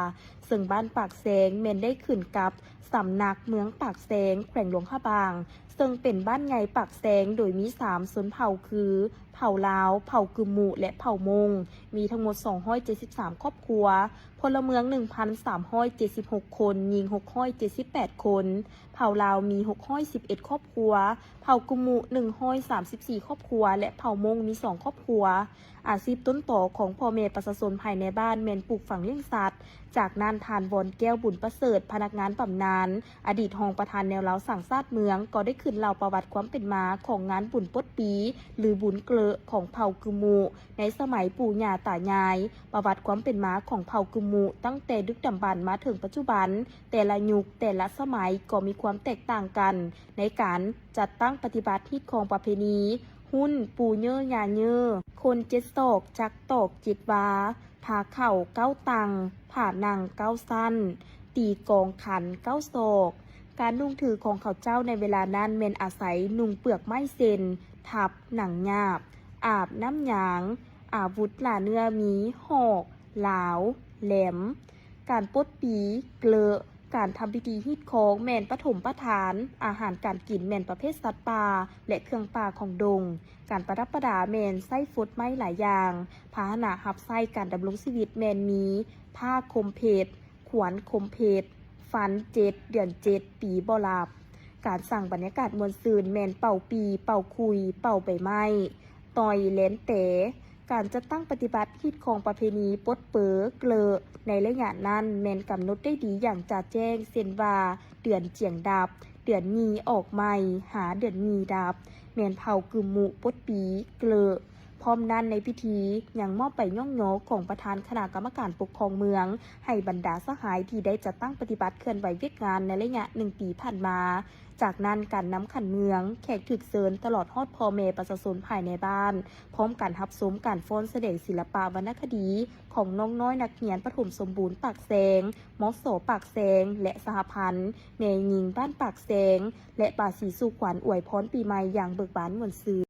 ເຊິ່ງບ້ານປາກແຊງແມ່ນໄດ້ຂຶ້ນກັບສຳນັກເມືອງປາກແຊງ ແຂວງຫຼວງພະບາງ ເຊິ່ງເປັນບ້ານໃຫຍ່ປາກແຊງ ໂດຍມີສາມຊົນເຜົ່າຄື ເຜົ່າລາວ, ເຜົ່າກຶມມຸ ແລະ ເຜົ່າມົ້ງ ມີທັງໝົດສອງຮ້ອຍເຈັດສິບສາມຄອບຄົວ, ພົນລະເມືອງໜຶ່ງພັນສາມຮ້ອຍເຈັດສິບຫົກຄົນ, ຍິງຫົກຮ້ອຍເຈັດສິບແປດຄົນ, ເຜົ່າລາວມີຫົກຮ້ອຍສິບເອັດຄອບຄົວ, ເຜົ່າກຶມມຸໜຶ່ງຮ້ອຍສາມສິບສີ່ຄອບຄົວ ແລະ ເຜົ່າມົ້ງມີສອງຄອບຄົວ. ອາຊີບຕົ້ນຕໍຂອງພໍ່ແມ່ປະຊາຊົນພາຍໃນບ້ານແມ່ນປູກຝັງລ້ຽງສັດ. ຈາກນັ້ນ ທ່ານ ວອນແກ້ວ ບຸນປະເສີດ ພະນັກງານບຳນານ ອະດີດຮອງປະທານແນວລາວສ້າງຊາດເມືອງ ກໍໄດ້ຂຶ້ນເລົ່າປະຫວັດຄວາມເປັນມາຂອງງານບຸນປົດປີ ຫຼື ບຸນເກລະ ຂອງເຜົ່າກຶມມຸ ໃນສະໄໝປູ່ຍ່າຕາຍາຍ, ປະຫວັດຄວາມເປັນມາຂອງເຜົ່າກຶມມຸ ຕັ້ງແຕ່ດຶກດຳບັນມາເຖິງປັດຈຸບັນ, ແຕ່ລະຍຸກ ແຕ່ລະສະໄໝກໍມີຄວາມແຕກຕ່າງກັນໃນການຈັດຕັ້ງປະຕິບັດຮີດຄອງປະເພນີ, ຮຸ້ນປູ່ເຍີ້ຍ່າເຍີ້, ຄົນເຈັດສອກ, ຈັກຕອກເຈັດວາ, ຜ້າເຂົ້າເກົ້າຕັ່ງ, ຜ້ານັ່ງເກົ້າຊັ້ນ, ຕີກອງຂັນເກົ້າສອກ. ການນຸ່ງຖືຂອງເຂົາເຈົ້າໃນເວລານັ້ນແມ່ນອາໄສນຸ່ງເປືອກໄມ້ເຊັ່ນ ທັບ, ໜັງຫຍາບ, ອາບ, ນ້ຳຍາງ, ອາວຸດລ່າເນື້ອມີ ຫອກ, ລາວ, ແຫຼມ. ການປົດປີ, ເກລະ, ການທຳພິທີຮີດຄອງແມ່ນປະຖົມປະທານ, ອາຫານການກິນແມ່ນປະເພດສັດປ່າ ແລະ ເຄື່ອງປ່າຂອງດົງ. ການປະດັບປະດາແມ່ນໃຊ້ຟົດໄມ້ຫຼາຍຢ່າງ. ພາຫະນະຮັບໃຊ້ການດຳລົງຊີວິດແມ່ນມີ ພ້າຄົມເພັດ, ຂວານຄົມເພັດ, ຟັນເຈັດເດືອນເຈັດປີບໍ່ຫຼັບ. ການສ້າງບັນຍາກາດມ່ວນຊື່ນແມ່ນເປົ່າປີ, ເປົ່າຂຸ່ຍ, ເປົ່າໃບໄມ້, ຕ່ອຍແລນແຕ. ການຈັດຕັ້ງປະຕິບັດຮີດຄອງປະເພນີປົດເປີເກລະໃນໄລຍະນັ້ນແມ່ນກຳນົດໄດ້ດີຢ່າງຈະແຈ້ງ ເຊັ່ນວ່າ ເດືອນຈຽງດັບ, ເດືອນຍີ່ອອກໃໝ່, ຫາເດືອນຍີ່ດັບ, ແມ່ນເຜົ່າກຶມມຸປົດປີເກລະ. ພ້ອມນັ້ນໃນພິທີຍັງມອບໃບຍ້ອງຍໍຂອງປະທານຄະນະກຳມະການປົກຄອງເມືອງ ໃຫ້ບັນດາສະຫາຍທີ່ໄດ້ຈັດຕັ້ງປະຕິບັດເຄື່ອນໄຫວວຽກງານໃນໄລຍະໜຶ່ງປີຜ່ານມາ. ຈາກນັ້ນການນຳຂັນເມືອງ, ແຂກຖືກເຊີນ ຕະຫຼອດຮອດພໍ່ແມ່ປະຊາຊົນພາຍໃນບ້ານ ພ້ອມກັນຮັບຊົມການຟ້ອນສະແດງສິລະປະວັນນະຄະດີຂອງນ້ອງນ້ອຍນັກຮຽນປະຖົມສົມບູນປາກແຊງ, ມສ ປາກແຊງ ແລະ ສະຫະພັນແມ່ຍິງບ້ານປາກແຊງ ແລະ ປາສີສູ່ຂວັນອວຍພອນປີໃໝ່ຢ່າງເບີກບານມ່ວນຊື່ນ.